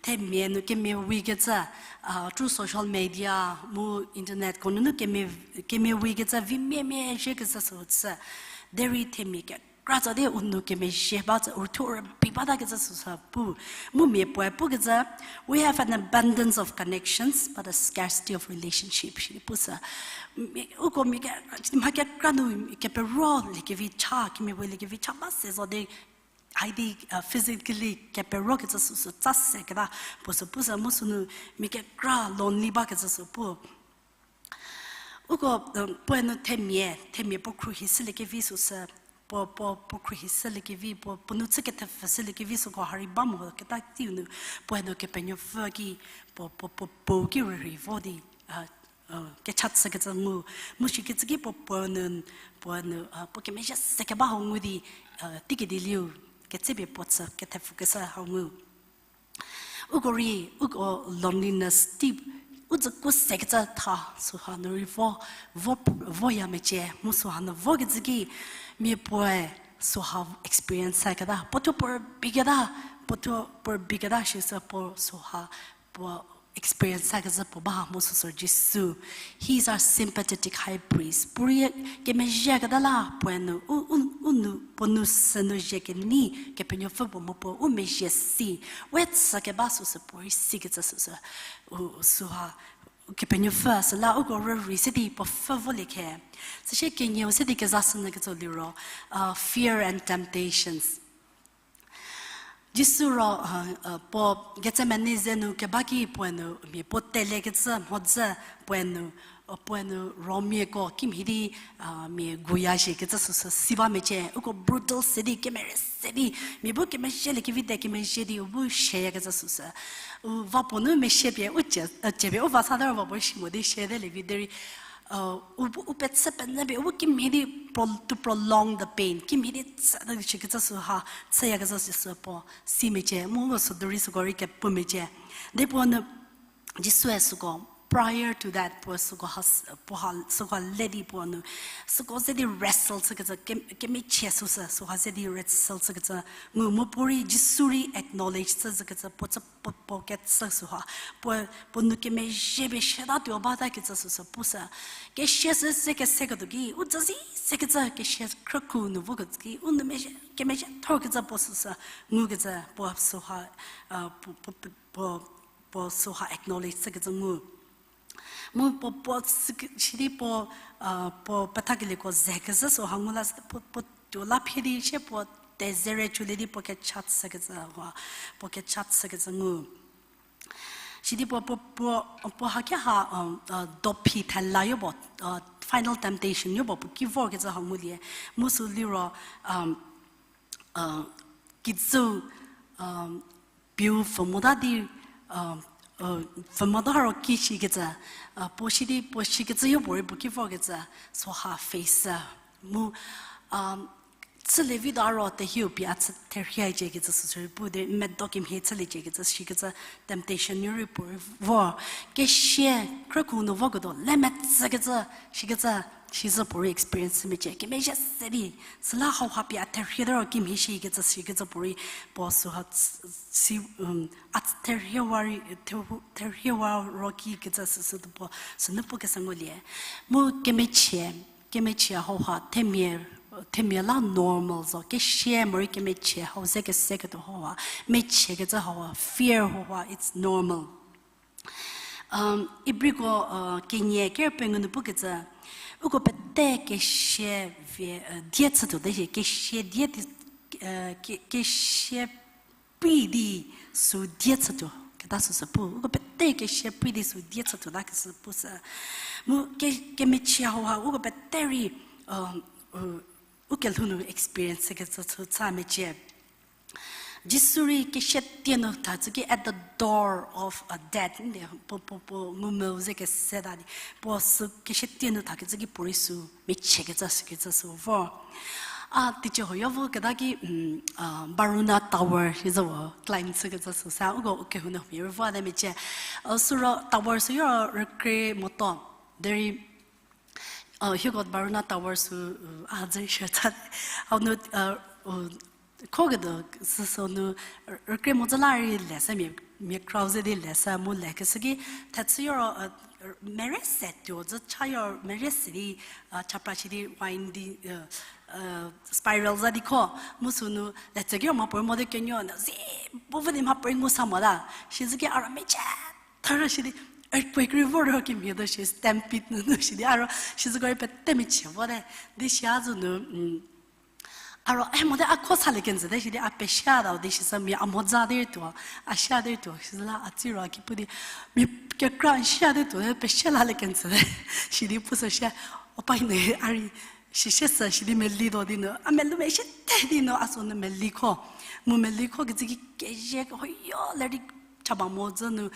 themia nu kemia wikecü, through social media, mu internetko nunu kemia, kemia wikecü, vimiamia zhiekecü sü chü. Derei themia kekra tsa di u nou kemezhie ba tsü, u thuo rübei batakecü süsü pu. Mu mia puoe pukecü, we have an abundance of connections, but a scarcity of relationship, shi pusü. Uko mia ke, mha kekra nu kepero liekevi cha, kemia puoe liekevi cha ba se zo di, haidi, physically keperokecü süsü tsa seketa, puo sü pusü mu sünu mia kekra lonely bakecü sü pu. Uko, puoe nu themia, themia puo khruohi shüliekevi süsü, puo, puo, puo khruohi shüliekevi, puo, puo nu chü kethepfü shüliekevi süko ha rei ba mo keta teiu nu, puoe nu Kepenuopfü ki, puo, puo, puo, puo ki rürei vo di, kecha chükecü ngu, mu shikecü ki puo, puo nu, puo nu, puo kemezhie sekeba hau ngu di, teikedi liu, ketsepie puo chü kethepfükeshü hau ngu. Uko rei, uko loneliness tei, u dzüku sekecü tha süha nu rei vo, vo, voya mecie, mu süha nu vokecü ki, mia puoe süha experience sa keta, puo thuo puo rübei keta, puo thuo puo rübei keta shisü puo süha, puo experience sa kezhü puo ba mu süsü Jisu. He is our sympathetic high priest. Puo rei kemezhie keta la, puoe nu, u, u, u nu, puo nu sünu zhie kenei, Kepenuopfü puo mu puo u mezhie si. We tsü keba süsü puo rei sikecü süsü. U, süha, Kepenuopfü süla uko rürei se di puo pfhü volie khe. Süsie kenieu se di keza sünyü ketso liro, fear and temptations. Jisu ro, puo Getsemane ze nu keba ki puoe nu mia puo telekecü mhodzü puoe nu, puoe nu romiako kimhie di, mia guya zhiekecü süsü si ba mecie, uko brutal se di, kemere se di, mia bu kemezhie liekevi te kemezhie di, u bu sheyakecü süsü. U va puo nu meshie pie, u cie, cie pie u va sa te ro va puo shi mo di shie te lievi derei, u, u pechü penyü pie, u kimhie di to prolong the pain, kimhie di tsü di shikecü süha, chüyakecü süsü puo si mecie, mu u südurei süko rei kepu mecie. Di puo nu, Jisue süko, prior to that, puo süko ha, puo ha, süko le di puo nu, süko ze di wrestle chükecü, ke, kemechie süsü, süha ze di wrestle chükecü, ngu mu puo rei, Jisu rei acknowledge chü zükecü, puo chü puo, puo kecü süha, puo, puo nu kemezhie pie shütatuo batakecü süsü pusü. Kesia sü se keseketuo ki, u tsü zi sekecü kesia khrükhou nu vokecü ki, u nu mezhie, kemezhie thorkecü puo süsü, ngukecü puo süha, puo, puo, puo, puo süha acknowledge chükecü ngu. Mu puo, puo sü, sidi puo, puo pethakelieko zekezhü süha ngu la, puo, puo tuo la phie di shie puo tezere chülie di puo kecha chükecü ha, puo kecha chükecü ngu. Sidi puo, puo, puo, puo hakeha, dophi thela yopuo, final temptation yopuo puo ki vorkecü ha ngulie. Mu sü liro, kijü, piu pfhü mota di, pfhü mota ro ki shikecü, puo sidi puo shikecü yopuorei puo ki vorkecü, süha face, mu, chülie vituo ro tehiu pie a chü therhie ciekecü süsürei pu di medo kemhie chülie ciekecü shikecü temptation nu rei puorei vor. Kesia khrükhou nu voketuo le metsükecü, shikecü, shizü puorei experience mecie. Kemezhie se di, süla hauha pie a therhie te ro kimhie shikecü, shikecü puorei puo süha, si, a therhiewa rei, therhiewa ro kikecü süsü tuo puo, sünu pukeshü ngulie. Mu kemechie, kemechie hauha, themia, themia la normal zo, kesia morei kemechie hau ze keseketuo hauha, mechiekecü hauha, fear hauha, it's normal. Ibriko, kenie ker pengou nu pukecü, uko pete kesia vie, die chütuo te hie, kesia die, ke, kesia prei di sü die chütuo, keta süsü pu, uko pete kesia prei di sü die chütuo ta kesü pusü. Mu ke, kemechie hauha, uko pete rei, u kelhou nu experience kecü chü cha mecie. Jisu rei kesia tie nu tha tsüki at the door of a death, nde puo, puo, puo ngumvü ze kese ta di, puo sü kesia tie nu thakecü ki puorei sü michie kecü sükecü sü vo. A, teicie huoyo vo keta ki, Baruna Tower hi zo vo climb chükecü sü sa, uko kehou nu mia rei vo te mecie. Süro tower sü yo rükrie motuo. Derei hieko Baruna Tower sü a dzü shie tha. Hau nu khoketuo süsü nu rükrie mo zü la rei le se mia, mia crowd ze di le se mu lekeshü ki thechü yo ro, mere se tuo zü cha yo mere se di, chapra shi di wine di, spiral za di kho, mu sünu letseki ro mha puorei mo di kenuo nu zi, bu vü di mha puorei ngu sa mo ta. Shi zü ki a ro michie thara shi di, earthquake rei vor ro kemhie tuo shi stampede nunu shi di a ro, shi züko rei pete michie vo te. Di shi a zo nu, a ro, e, mote a kho salie kenjü te shi di a pesia ta di shi sü mia a mhodzü di rei tuo, a sia di rei tuo, shi zü la a tsi ro a ki pu di, mia kekra n sia di tuo, pesia lalie kenjü te, shi di pushü shie, o pa hi nu a rei, shi shie sü shi di meli tuo di nu, a melu meshie te di nu, a sü nu meli kho, mu meli kho kecü ki kezie huoyo le di cha ba mo zü nu,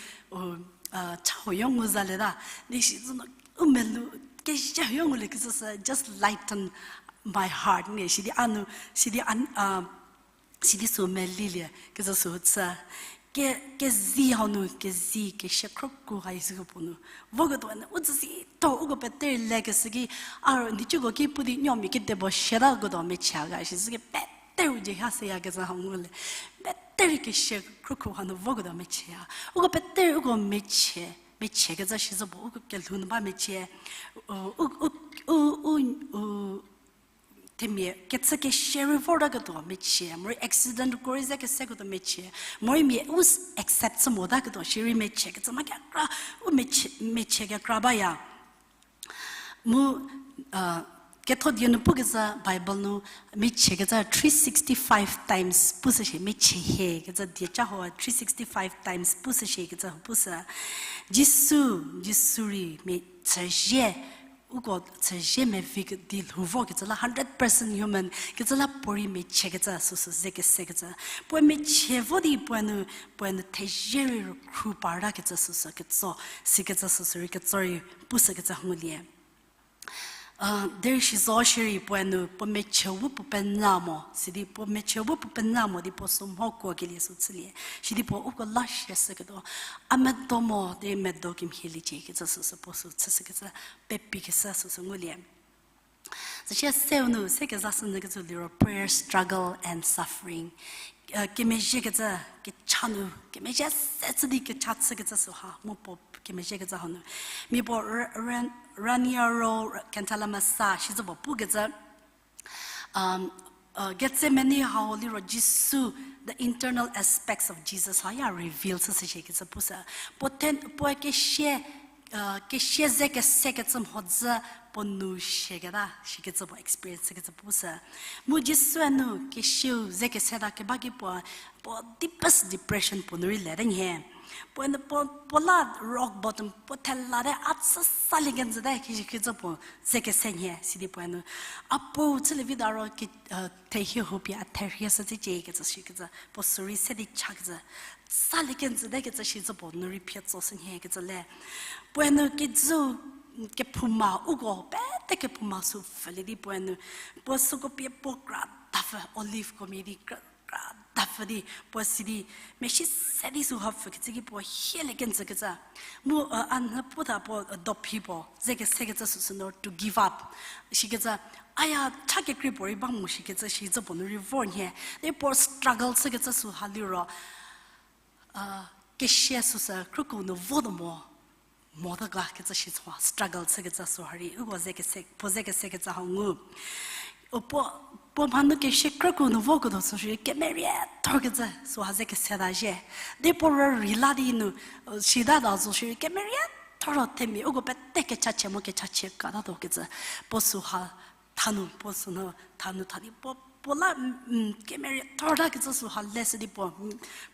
cha huoyo ngu zalieta. Di shi zü nu, u melu, kezie huoyo ngulie kecü sü just lighten my heart ne, shi di a nu, shi di a, shi di sü melilie kecü sü chü. Ke, kezi hau nu, kezi, kesia khrüku ha isüko puo nu voketuo nu, u tsü si tuo uko pete rei lekeshü ki, a ro, nhicuko ki pu di nuo mia kedipuo siataketuo mechie ga, shi zü ki pete rei u dzie ha seya kecü hau ngulie. Pete rei kesia khrüku ha nu voketuo mechie ya. Uko pete rei uko mechie, mechie kecü shi zü puo uko kelhou nu ba mechie. U, u, u, u, u, u, themia kechü kesia rei vortaketuo mechie, morei accident ko rei ze keseketuo mechie, morei mia u accept chü motaketuo shierei mechie kecü mha kekra, u mechie, mechie kekra baya. Mu, ketho die nu pukecü Bible nu mechie kecü three sixty-five times pushü shie, mechie hie kecü dieca ho three sixty-five times pushü shie kecü pushü. Jisu, Jisu rei mia chüzie, uko chüzie mevi di lhou vo kecü la hundred percent human kecü la puorei mechie kecü süsü ze kese kecü. Puoe mechie vo di puoe nu, puoe nu thezie rei rükhru parta kecü süsü ketso, sikecü süsü rei ketso rei pushü kecü ngulie. Derei shi zo shierei puoe nu puo mechie bu puo penya mo, sidi puo mechie bu puo penya mo di puo sü mhokuo kelie sü chülie. Sidi puo uko la shie shüketuo, a medo mo di medo kemhieliecie kecü süsü puo sü chüshü kecü, pepi keshü süsü ngulie. Süsie seu nu se kezashü nyü kecü liro prayer, struggle and suffering. Kemezhie kecü, kecha nu kemezhie se chü di kecha chü kecü süha mu puo kemezhie kecü hau nu, mia puo Raniero Cantalamessa shicü puo pukecü, Gethsemane hau liro Jisu, the internal aspects of Jesus ha ya reveal chüshü shie kecü pushü. Puo the, puoe kesia, kesia ze kese kecü mhodzü puo nu shie keta shikecü puo experience kecü pushü. Mu Jisue nu kesiau ze kese ta keba ki puo, puo deepest depression puo nu rei lete nhie. Puoe nu puo, puo la rock bottom, puo thela te a chü salie kenjüte kecü puo ze kese nhie sidi puoe nu, a puou chülie vi ta ro ke, thehie hupie a therhie shü teicie kecü shikecü puo sü rei se di chakecü, salie kenjüte kecü shicü puo nu rei phie tsoshü nhie kecü le. Puoe nu kijü kephouma uko pete kephouma sü pfhülie di puoe nu, puo süko pie puo kra dapfü, olive ko mia di kra, kra dapfü di puo sidi, mesi se di süha pfhükecü ki puo hielie kenjükecü. Mu, a nhü pu ta puo, dophi puo ze kesekecü süsü nu to give up shikecü, aya cha kekrei puo rei ba mo shikecü shicü puo nu rei vor nhie. Di puo struggle chükecü süha liro, kesia süsü khrüku nu votuo mo, mota ga kecü shi süha struggle chükecü süha rei uko ze kese, puo ze kesekecü hau ngu. Puo, puo mhanu kesia khrüku nu voketuo süsü rei kemeriethorkecü süha ze kese ta zhie. Di puo rürei la di nu, sita ta zo shierei kemeriethor ro themia uko pete kechachie mo kechachie katatuo kecü puo süha thanu, puo sünu thanu tha di puo, puo la, kemeriethor ta kecü süha leshü di puo,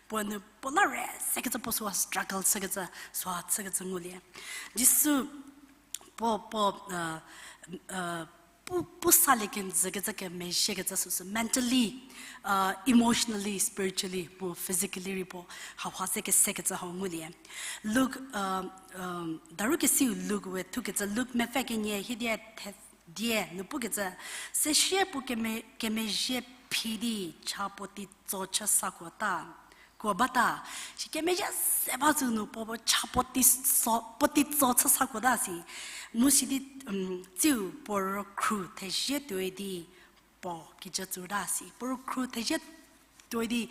puo nu puo la re sekecü puo süha struggle chükecü, süha chükecü ngulie. Jisu puo, puo, pu, pu salie kenjükecü kemezhiekecü süsü mentally, uh, emotionally, spiritually, mu physically rei puo hauha ze kesekecü hau ngulie. Luke, uh, um, daru kesiu Luke we thukecü Luke mepfü kenie hiedie the-, die nu pukecü, sesie puo keme-, kemezhie phi di cha puo teitso chü sakuota, kuo bata, shi kemezhie se ba zü nu puo, puo cha puo teitso, puo teitso chü sakuota si. Mu sidi, um, tsiu puo rükhru thezie tuoi di puo kijü tsurta si. Puo rükhru thezie tuoi di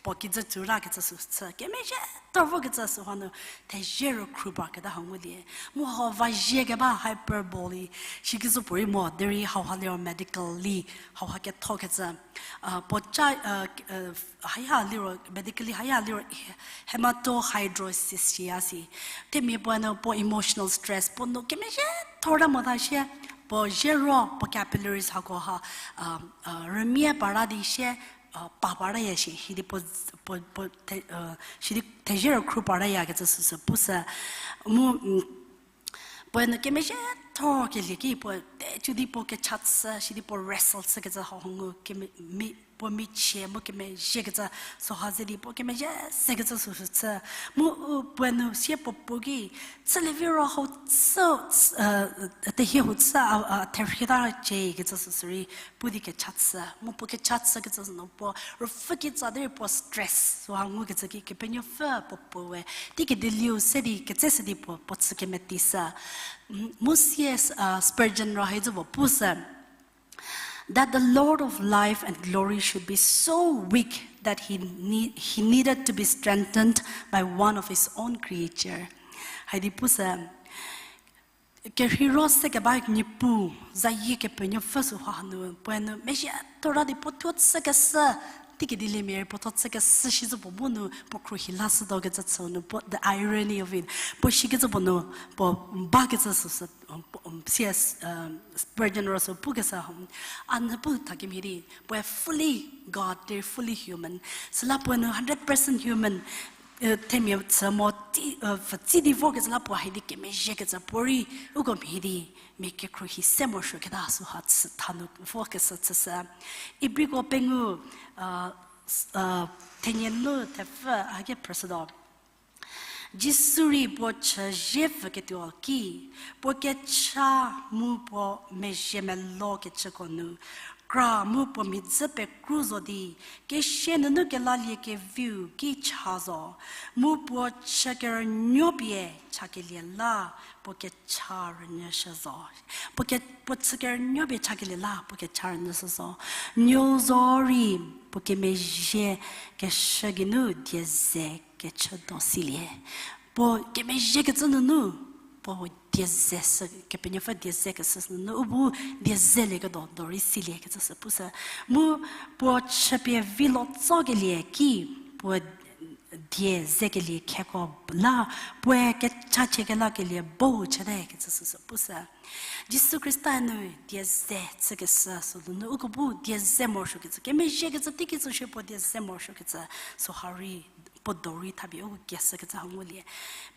puo kijü tsurta kecü sü chü. Kemezhie thor vokecü süha nu thezie rükhru ba keta hau ngulie. Mu hau va zie keba hyperbole. Shi kecü puorei mo, derei hauha liro medically, hauha kethokecü. Uh, puo cha, uh, uh, haya liro, medically haya liro, he-, hematohydrosis shia si. Themia puo nu puo emotional stress, puo nu kemezhie thor ta mota shie, puo zero, puo capillaries hako ha, uh, uh, rümia para di shie, uh, pa para ya shi, shidi puo, puo, puo the-, uh, shidi thezie rükhru para ya kecü süsü pusü. Mu, mm, puo nu kemezhie thor kelie ki puo te chü di puo kecha chü, shidi puo wrestle chükecü hau ngu keme-, mi, puo michie mu kemezhiekecü süha ze di puo kemezhie sekecü süsü chü. Mu, uh, puo nu sie puo puo ki, chülie viro hau chü, uh, tehie hu chü, uh, uh, therhie ta cie kecü süsü rei pu di kecha chü. Mu puo kecha chükecü sünu puo rüpfü kitsa derei puo stress süha ngukecü ki Kepenuopfü puo puo we teiki dieliu se di ketse se di puo, puo chü kemeti sü. Mm, mu sie, uh, Spurgeon ro hei zü puo pusü, that the Lord of life and glory should be so weak that he need, he needed to be strengthened by one of his own creature. Haidi pusü, kerheiro se keba Niepuu, zayie Kepenuopfü süha nu, puoe nu mezhie thor ta di puo thuo chükeshü, teiki dieliemia rei puo thuo chükeshü shi zü puo bu nu puo khruohi la shütuo kecü chü nu puo, the irony of it. Puo shikecü puo nu, puo bakecü süsü, um, puo, um, sie, um, Spurgeon ro sü pukeshü, um, a nyü pu thakemhie di, puoe fully God, they're fully human. Süla puo nu hundred percent human, uh, themia chü mo ti, uh, pfütsi di vokecü la puo haidi kemezhiekecü puorei uko mhie di, mia kekhruohi se morosuoketa süha chü tha nu vokeshü chüshü. Ibriko pengou, uh, s-, uh, thenie nu thepfü a ki phrüshütuo. Jisu rei puo chü zie pfüketuo ki, puo kecha mu puo mezhie melou kecüko nu, kra mu puo mhidzü pekru zo di, kesia nunu kelalie keviu ki cha zo, mu puo chü kerünuo pie chakelie la, puo kecha rünyüshü zo. Puo ke-, puo chü kerünuo pie chakelie la, puo kecha rünyüshü zo. Nuou zo rei, puo kemezhie keshü geinu die ze kechütuo silie. Puo kemezhiekecü nunu, puo die ze sü, Kepenuopfü die ze keshü nunu, u bu die zelieketuo do rei silie kecü sü pusü. Mu puo chüpie vi lo tsokelie ki, puo die zekelie kheko la, puoe kechachie kelakelie bo chüte kecü süsü pusü. Jisu Khrista nu die ze chükeshü sü nunu uko bu die ze morosuokecü, kemezhiekecü teiki zo shie puo die ze morosuokecü, süha rei puo do rei thapie uko kieshükecü ha ngulie.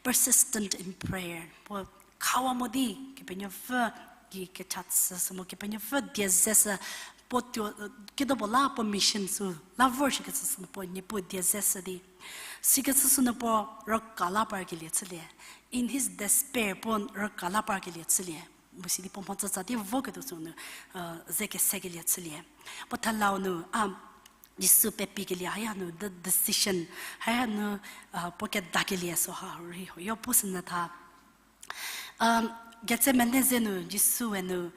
Persistent in prayer. Puo khawa mo di, Kepenuopfü ki kecha chü sü mu Kepenuopfü die ze sü, puo tuo, uh, kido puo la puo mission sü la vorshükecü sünu puo Niepuu die ze sü di. Sikecü sünu puo rüka la parkelie chülie. In his despair puo rüka la parkelie chülie. Mu sidi puo mhodzütsa di voketuo sünu, uh, ze kesekelie chülie. Puo thelau nu, a, Jisu pepikelie haya nu, the decision, haya nu, uh, puo kedakelie süha rei ho yo pusünyü tha. Um, Getsemane ze nu Jisue nu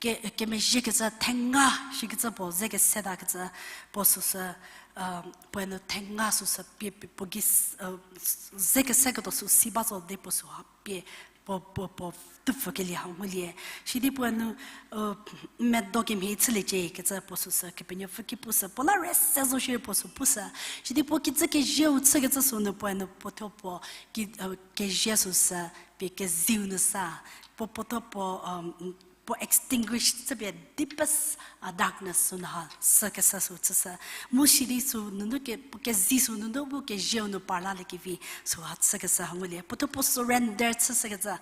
ke-, kemezhiekecü thenga shikecü puo ze kesetakecü puo süsü, um, puoe nu thenga süsü pie, pie puo gei s-, uh, s-, ze keseketuo sü si ba zo di puo süha pie puo, puo, puo tupfükelie ha ngulie. Sidi puoe nu, uh, medo kemhie chüliecie kecü puo süsü Kepenuopfü ki pusü. Puo la rei se zo shierei puo sü pusü. Sidi puo kijü kezieu chükecü sünu puoe nu puo thuo puo ki, uh, kezie süsü pie kezieu nu sa. Puo, puo thuo puo, um, puo extinguish chüpie deepest, a, darkness sünu ha chükeshü sü chüshü. Mu sidi sü nunu ke, puo kezi sü nunu bu kezieu nu parlaliekevi süha chükeshü ha ngulie. Puothuo puo surrender chüshükecü.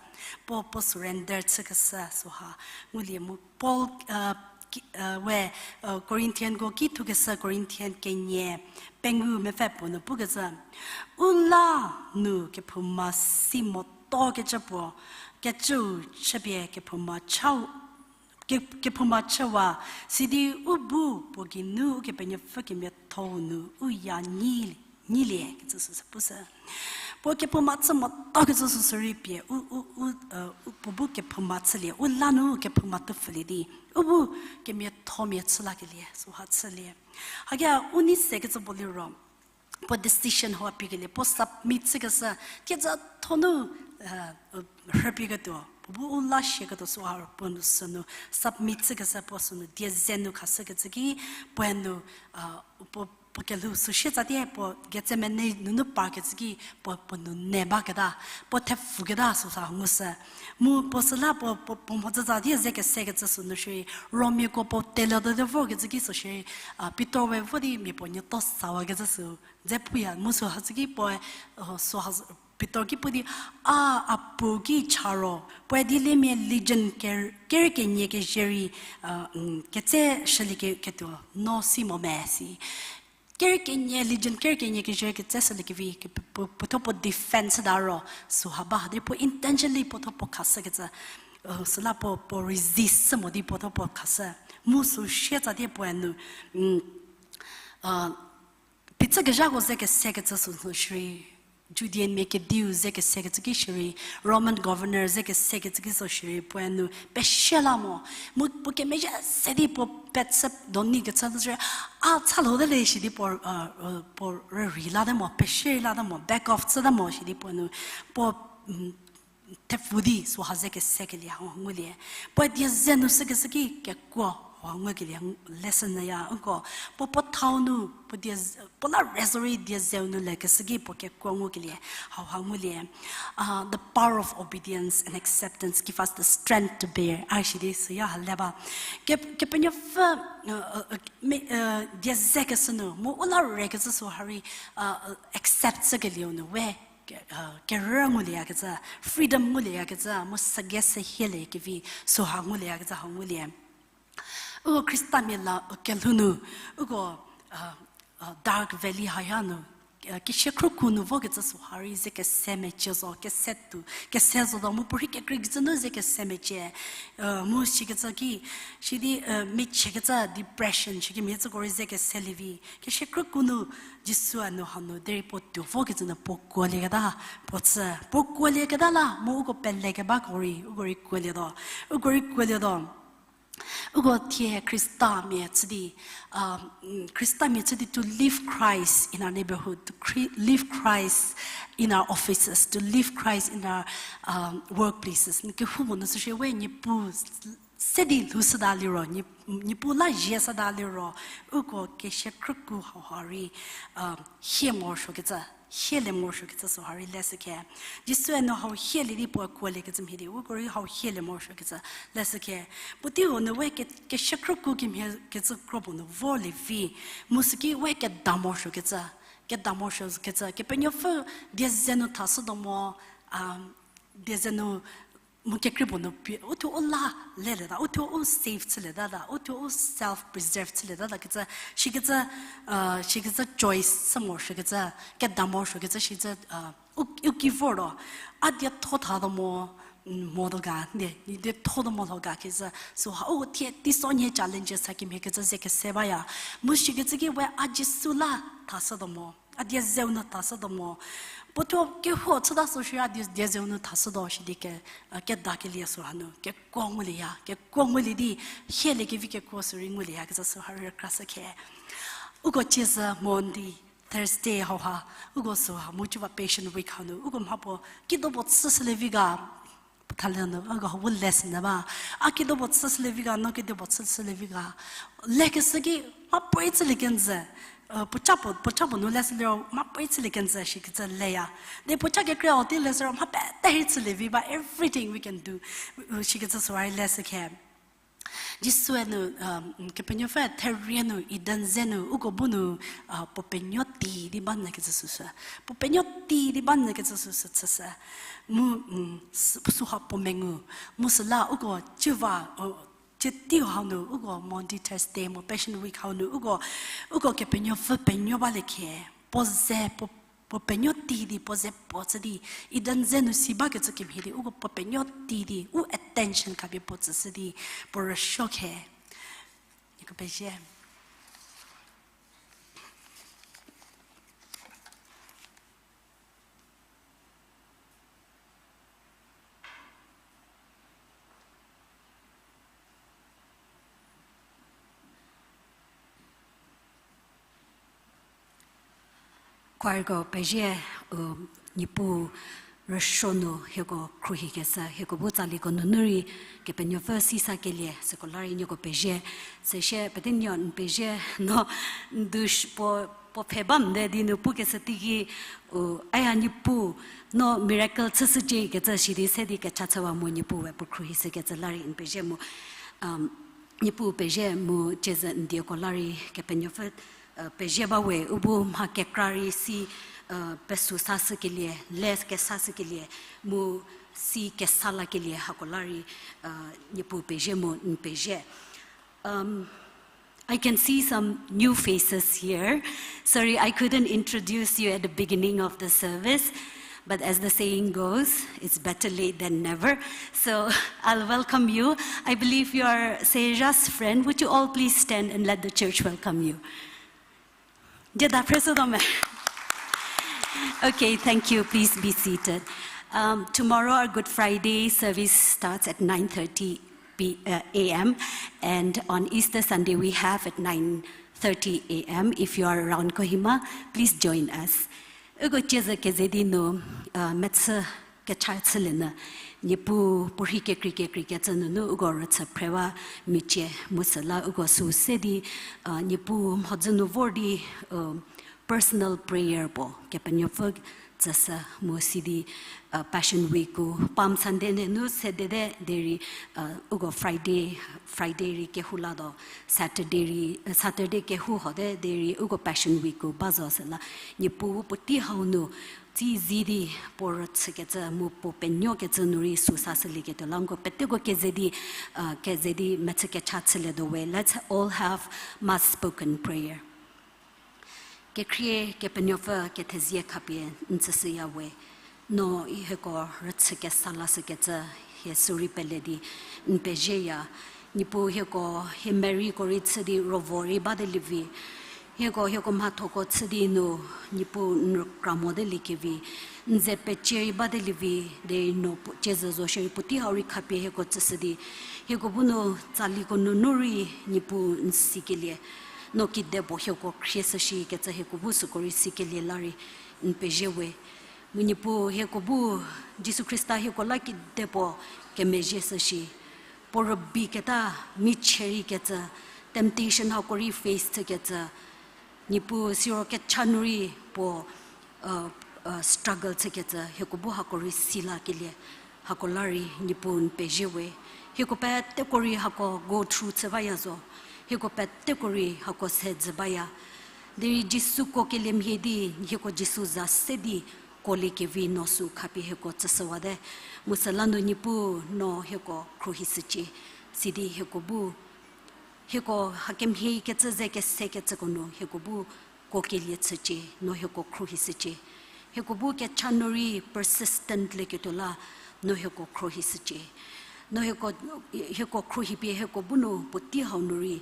Puo, puo surrender chükeshü süha ngulie mu Paul, a, ki-, a, we, a, Corinthianko ki thukeshü Corinthian kenie pengou mepfü puo nu pukecü, u la nu kephouma si motuokecü puo, kecüu chüpie kephouma chau, ke-, kephouma chüwa, sidi u bu puo geinu Ukepenuopfü kemiatho-u nu u ya nyi, nyilie kecü süsü pushü. Puo kephouma chü motuokecü süsü rei pie, u, u, u, u, puo bu kephouma chülie, u la nu kephouma tupfülie di, u bu kemiathomia chü lakelie süha chülie. Haki u nei sekecü puo liro, puo decision hau piekelie, puo submit chükeshü, kecü thonu, rhüpieketuo, puo bu u la shieketuo süha puo nu sünu submit chükeshü puo sünu die ze nu khashükecü ki, puoe nu, a, puo, puo kelhou süsie tsatie puo Getsemane nunu parkecü ki puo, puo nu ne baketa, puo thepfuketa süha ngushü. Mu puo süla puo, puo, puo mhodzü tsatie ze kesekecü sünu shierei, Romiako puo telietuo di vorkecü ki sü shierei, a, Pitor we vo di mia puo nuoto sawakecü sü dze puya, mu süha tsü ki puoe, a, süha, Pitor ki pu di, a, a puo ki cha ro, puoe dieliemia legion ker-, kerü kenie kezhü rei, a, ketse shülie ke-, ketuo no si mo me si. Kerü kenie, legion kerü kenie kezhü rei ketse shüliekevi, ke-, puo, puo, puothuo puo defense ta ro, süha ba, di puo intentionally puothuo puo khashükecü, a, süla puo, puo resist shü mo di puothuo puo khashü. Mu süsie tsatie puoe nu, a, phichükezhako ze kesekecü sünu shierei, Judeanmia kediu ze kesekecü ki shierei, Roman governor ze kesekecü ki sü shierei, puoe nu pesie la mo. Mu puo kemezhie se di puo petse doni kecü shierei, a, cha lho te le shi di puo, a, a, puo rürei late mo, pesie late mo, back off chüte mo shi di puo nu, puo, thepfu di süha ze kesekelie ha ngulie. Puoe die ze nu sükeshü ki kekuo ha ngukelie lesson nyüya nko. Puo puo thau nu, puo die, puo la rei zorei die zeu nu lekeshü ki puo kekuo ngukelie hauha ngulie. A, the power of obedience and acceptance give us the strength to bear. A shi di süya ha le ba. Ke-, Kepenuopfü, a, a, a, me, a, die zekeshü nu, mu u la rei kecü süha rei, a, a, accept chükelieu nu we, ke-, a, kerü ngulieyakecü, freedom ngulieyakecü, mu sügei se hieliekevi süha ngulieyakecü ha ngulie. Uko Khristamia la, u kelhou nu, uko, a, a, dark valley haya nu, a, kesia khrüku nu vokecü süha rei ze kese mecie zo, kese tuo, kese zotuo mu puorhi kekreikecü nu ze kese mecie, a, mu shikecü ki, sidi, a, mechükecü depression shikemhie tsüko rei ze keselie vi. Kesia khrüku nu Jisu a nu hanu derei puo tuo vokecü nu puo kuolieketa, puo tsü, puo kuolieketa la, mu uko pelekebako rei, uko rei kuolietuo, uko rei kuolietuo. Uko thie Khristamia chü di, a, Khristamia chü di to live Christ in our neighborhood, to cre-, live Christ in our offices, to live Christ in our, um, workplaces. N kehoupuo nu süshie we Niepuu se di lhoushüta liro, Niepuu la zie shüta liro, uko kesia khrüku hauha rei, a, hie morosuokecü, hielie morosuokecü süha rei leshükhe. Jisue nu hau hielie di puo kuoliekecü mhie di, uko rei hau hielie morosuokecü leshükhe. Puotei-u nu we ke-, kesia khrüku kemhie kecü kropuo nu volie vi, mu süki we keda morosuokecü, keda morosuokecü, Kepenuopfü die ze nu thashütuo mo, a, die ze nu mu kekrei puo nu pie, uthuo u la lelieta, uthuo u save chülietata, uthuo u self preserve chülietata kecü, shikecü, a, shikecü choice chü morosuokecü, keda morosuokecü shikecü, a, u, u ki vortuo, a dietho thatuo mo, motuo ga, n die, n diethotuo mo lho ga kecü, süha u thie teisonhie challenges hakemhie kecü ze kese baya. Mu shikecü ki we a Jisu la thashütuo mo. A die zeu nu thashütuo mo. Puothuo kehou chüta sü shierei a die, die zeu nu thashütuo shi di ke, a, kedakelie süha nu kekuo ngulieya, kekuo ngulie di, hieliekevi kekuo sü rei ngulieya kecü süha rei rükrashükhe. Uko ciezü Monday, Thursday hauha, uko süha mu ciba Passion Week hanu, uko mhapuo kidopuo chüshülie vi ga, puo thalie nu, uko hau lesson ba. A kidopuo chüshülie vi ga, no kidopuo chüshülie vi ga. Lekeshü ki, mhapuorei chülie kenjü. Puoca puo, puoca puo nu leshü liro, mhapuorei chülie kenjü shikecü leya. De puoca kekreiu tei leshü ro, mha pete rei chülie vi ba, everything we can do. Shikecü süha rei leshükhe. Jisue nu, um, Kepenuopfü therie nu, Eden ze nu, uko bu nu, uh, puo penuo tei di ba nyü kecü süsü. Puo penuo tei di ba nyü kecü süsü chüshü. Mu, um, s-, süha puo mengu. Mu süla uko civa, uh, citio hau nu, uko Maundy Thursday, mu Passion Week hau nu, uko, uko Kepenuopfü penuo balie khe. Puo ze, puo puo penuo tei di, puo ze puo chü di, Eden ze nu si bakecü kemhie di, uko puo penuo tei di, u attention khapie puo tsüshü di, puo rüsuo khe. Nieko pezie. Choirko pezie, u, Niepuu rüsuo nu hieko khruohikeshü, hieko bu tsaliko nunu rei Kepenuopfü sisakelie, süko la rei nieko pezie, süsie petenuo n pezie, no n du sh-, puo, puo pfhe ba mde di nu pukeshü teiki, u, aya Niepuu, no miracle chüshücie kecü shi di se di kecha chüwa mu Niepuu we puo khruohishükecü la rei n pezie mu, um, Niepuu pezie mu ciezü n dieko la rei Kepenuopfü, uh, pezie ba we u bu mha kekra rei si, uh, pesü sashükelie, le kesashükelie, mu si kesa lakelie hako la rei, uh, Niepuu pezie mu n pezie. Um, I can see some new faces here. Sorry, I couldn't introduce you at the beginning of the service, but as the saying goes, it's better late than never. So I'll welcome you. I believe you are Seja's friend. Would you all please stand and let the church welcome you? Jeda preso dome. Okay, thank you. Please be seated. Um, tomorrow our Good Friday service starts at nine thirty p-, uh, a m, and on Easter Sunday we have at nine thirty a m. If you are around Kohima, please join us. Uko ciezü keze di nu, uh, mechü kecha chülie nyü, Niepuu puorhi kekrei kekrei kecü nunu uko rüchü phrewa micie mu süla uko sü se di, uh, Niepuu mhodzü nu vor di, uh, personal prayer puo Kepenuopfü tsüshü mu si di, uh, Passion Week-u, Palm Sunday nunu sedede derei, uh, uko Friday, Friday rei kehou latuo, Saturday rei, uh, Saturday kehou hote derei uko Passion Week-u ba zo süla, Niepuu puotei hau nu, tsi zi di puo rüchükecü mu puo penuokecü nu rei sü sashülieketuo la uko peteko keze di, uh, keze di mechü kecha chülietuo we. Let's all have mass spoken prayer. Kekhrie Kepenuopfü kethezie khapie n tsüshüya we, no hieko rüchü kesa lashükecü hie sü rei pele di n pezieya. Niepuu hieko hie mereiko rei chü di ruovo rei bate lievi, hieko hieko mhathoko chü di nu, Niepuu n rükra mote liekevi, n ze pecie rei bate lievi, derei no puo, ciezü zo shierei puotei hau rei khapie hieko tsüshü di, hieko bu nu tsaliko nunu rei Niepuu n sikelie, no kedipuo hieko khrie shüshikecü hieko bu süko rei sikelie la rei n pezie we. Mu Niepuu hieko bu Jisu Khrista hieko la kedipuo kemezhie shüshi, puo rübei keta michie rei kecü, temptation hako rei face chükecü, Niepuu siro kecha nu rei puo, uh, uh, struggle chükecü hieko bu hako rei si lakelie, hako la rei Niepuu n pezie we. Hieko peteko rei hako go through chü baya zo. Hieko peteko rei hako se jü baya. Derei Jisu kuokelie mhie di, hieko Jisu za se di kuoliekevi no sü khapie hieko tsüshüwate. Mu süla nu Niepuu no hieko khruohishücie. Sidi hieko bu hieko hakemhie kecü ze kesekecüko nu hieko bu kuokelie chücie, no hieko khruohishücie. Hieko bu kecha nu rei persistent lieketuo la, no hieko khruohishücie. No hieko, hieko khruohipie hieko bu nu puotei hau nu rei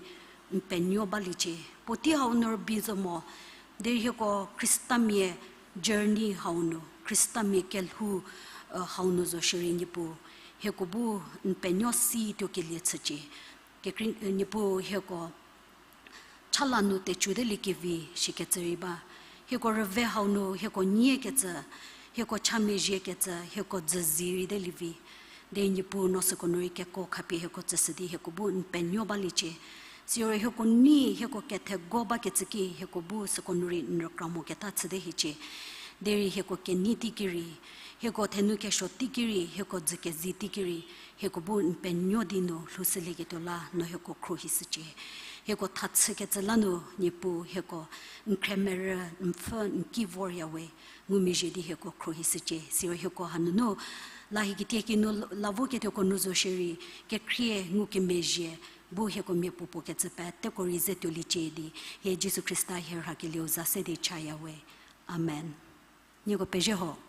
n penuo baliecie. Puotei hau nu rübei zo mo, derei hieko Khristamia journey hau nu, Khristamia kelhou, uh, hau nu zo shierei Niepuu, hieko bu n penuo si tuokelie chücie. Kekrei, uh, Niepuu hieko chala nu tecu te liekevi shikecü rei ba. Hieko rüve hau nu hieko nyiekecü, hieko chamezhiekecü, hieko dzüzi rei te lievi. Derei Niepuu no süko nu rei keko khapie hieko tsüshü di hieko bu n penuo baliecie. Siro hieko nei hieko kethego bakecü ki hieko bu süko nu rei n rükra moketa chüte hiecie. Derei hieko kenei teiki rei, Hieko thenu kesuo teiki rei, hieko dzü kezi teiki rei, hieko bu n penuo di nu lhoushülieketuo la no hieko khruohishücie. Hieko thachükecü la nu Niepuu hieko n khremerü, n pfhü, n ki vorya we, ngumezhie di hieko khruohishücie. Siro hieko hanunu la hie kitiekinu la voketuoko nu zo shierei, kekhrie ngukemezhie bu hieko miapuopuo kecü peteko rei ze tuoliecie di, hie Jisu Khrista hie rhakelieu za se di chaya we. Amen. Nieko pezhie ho.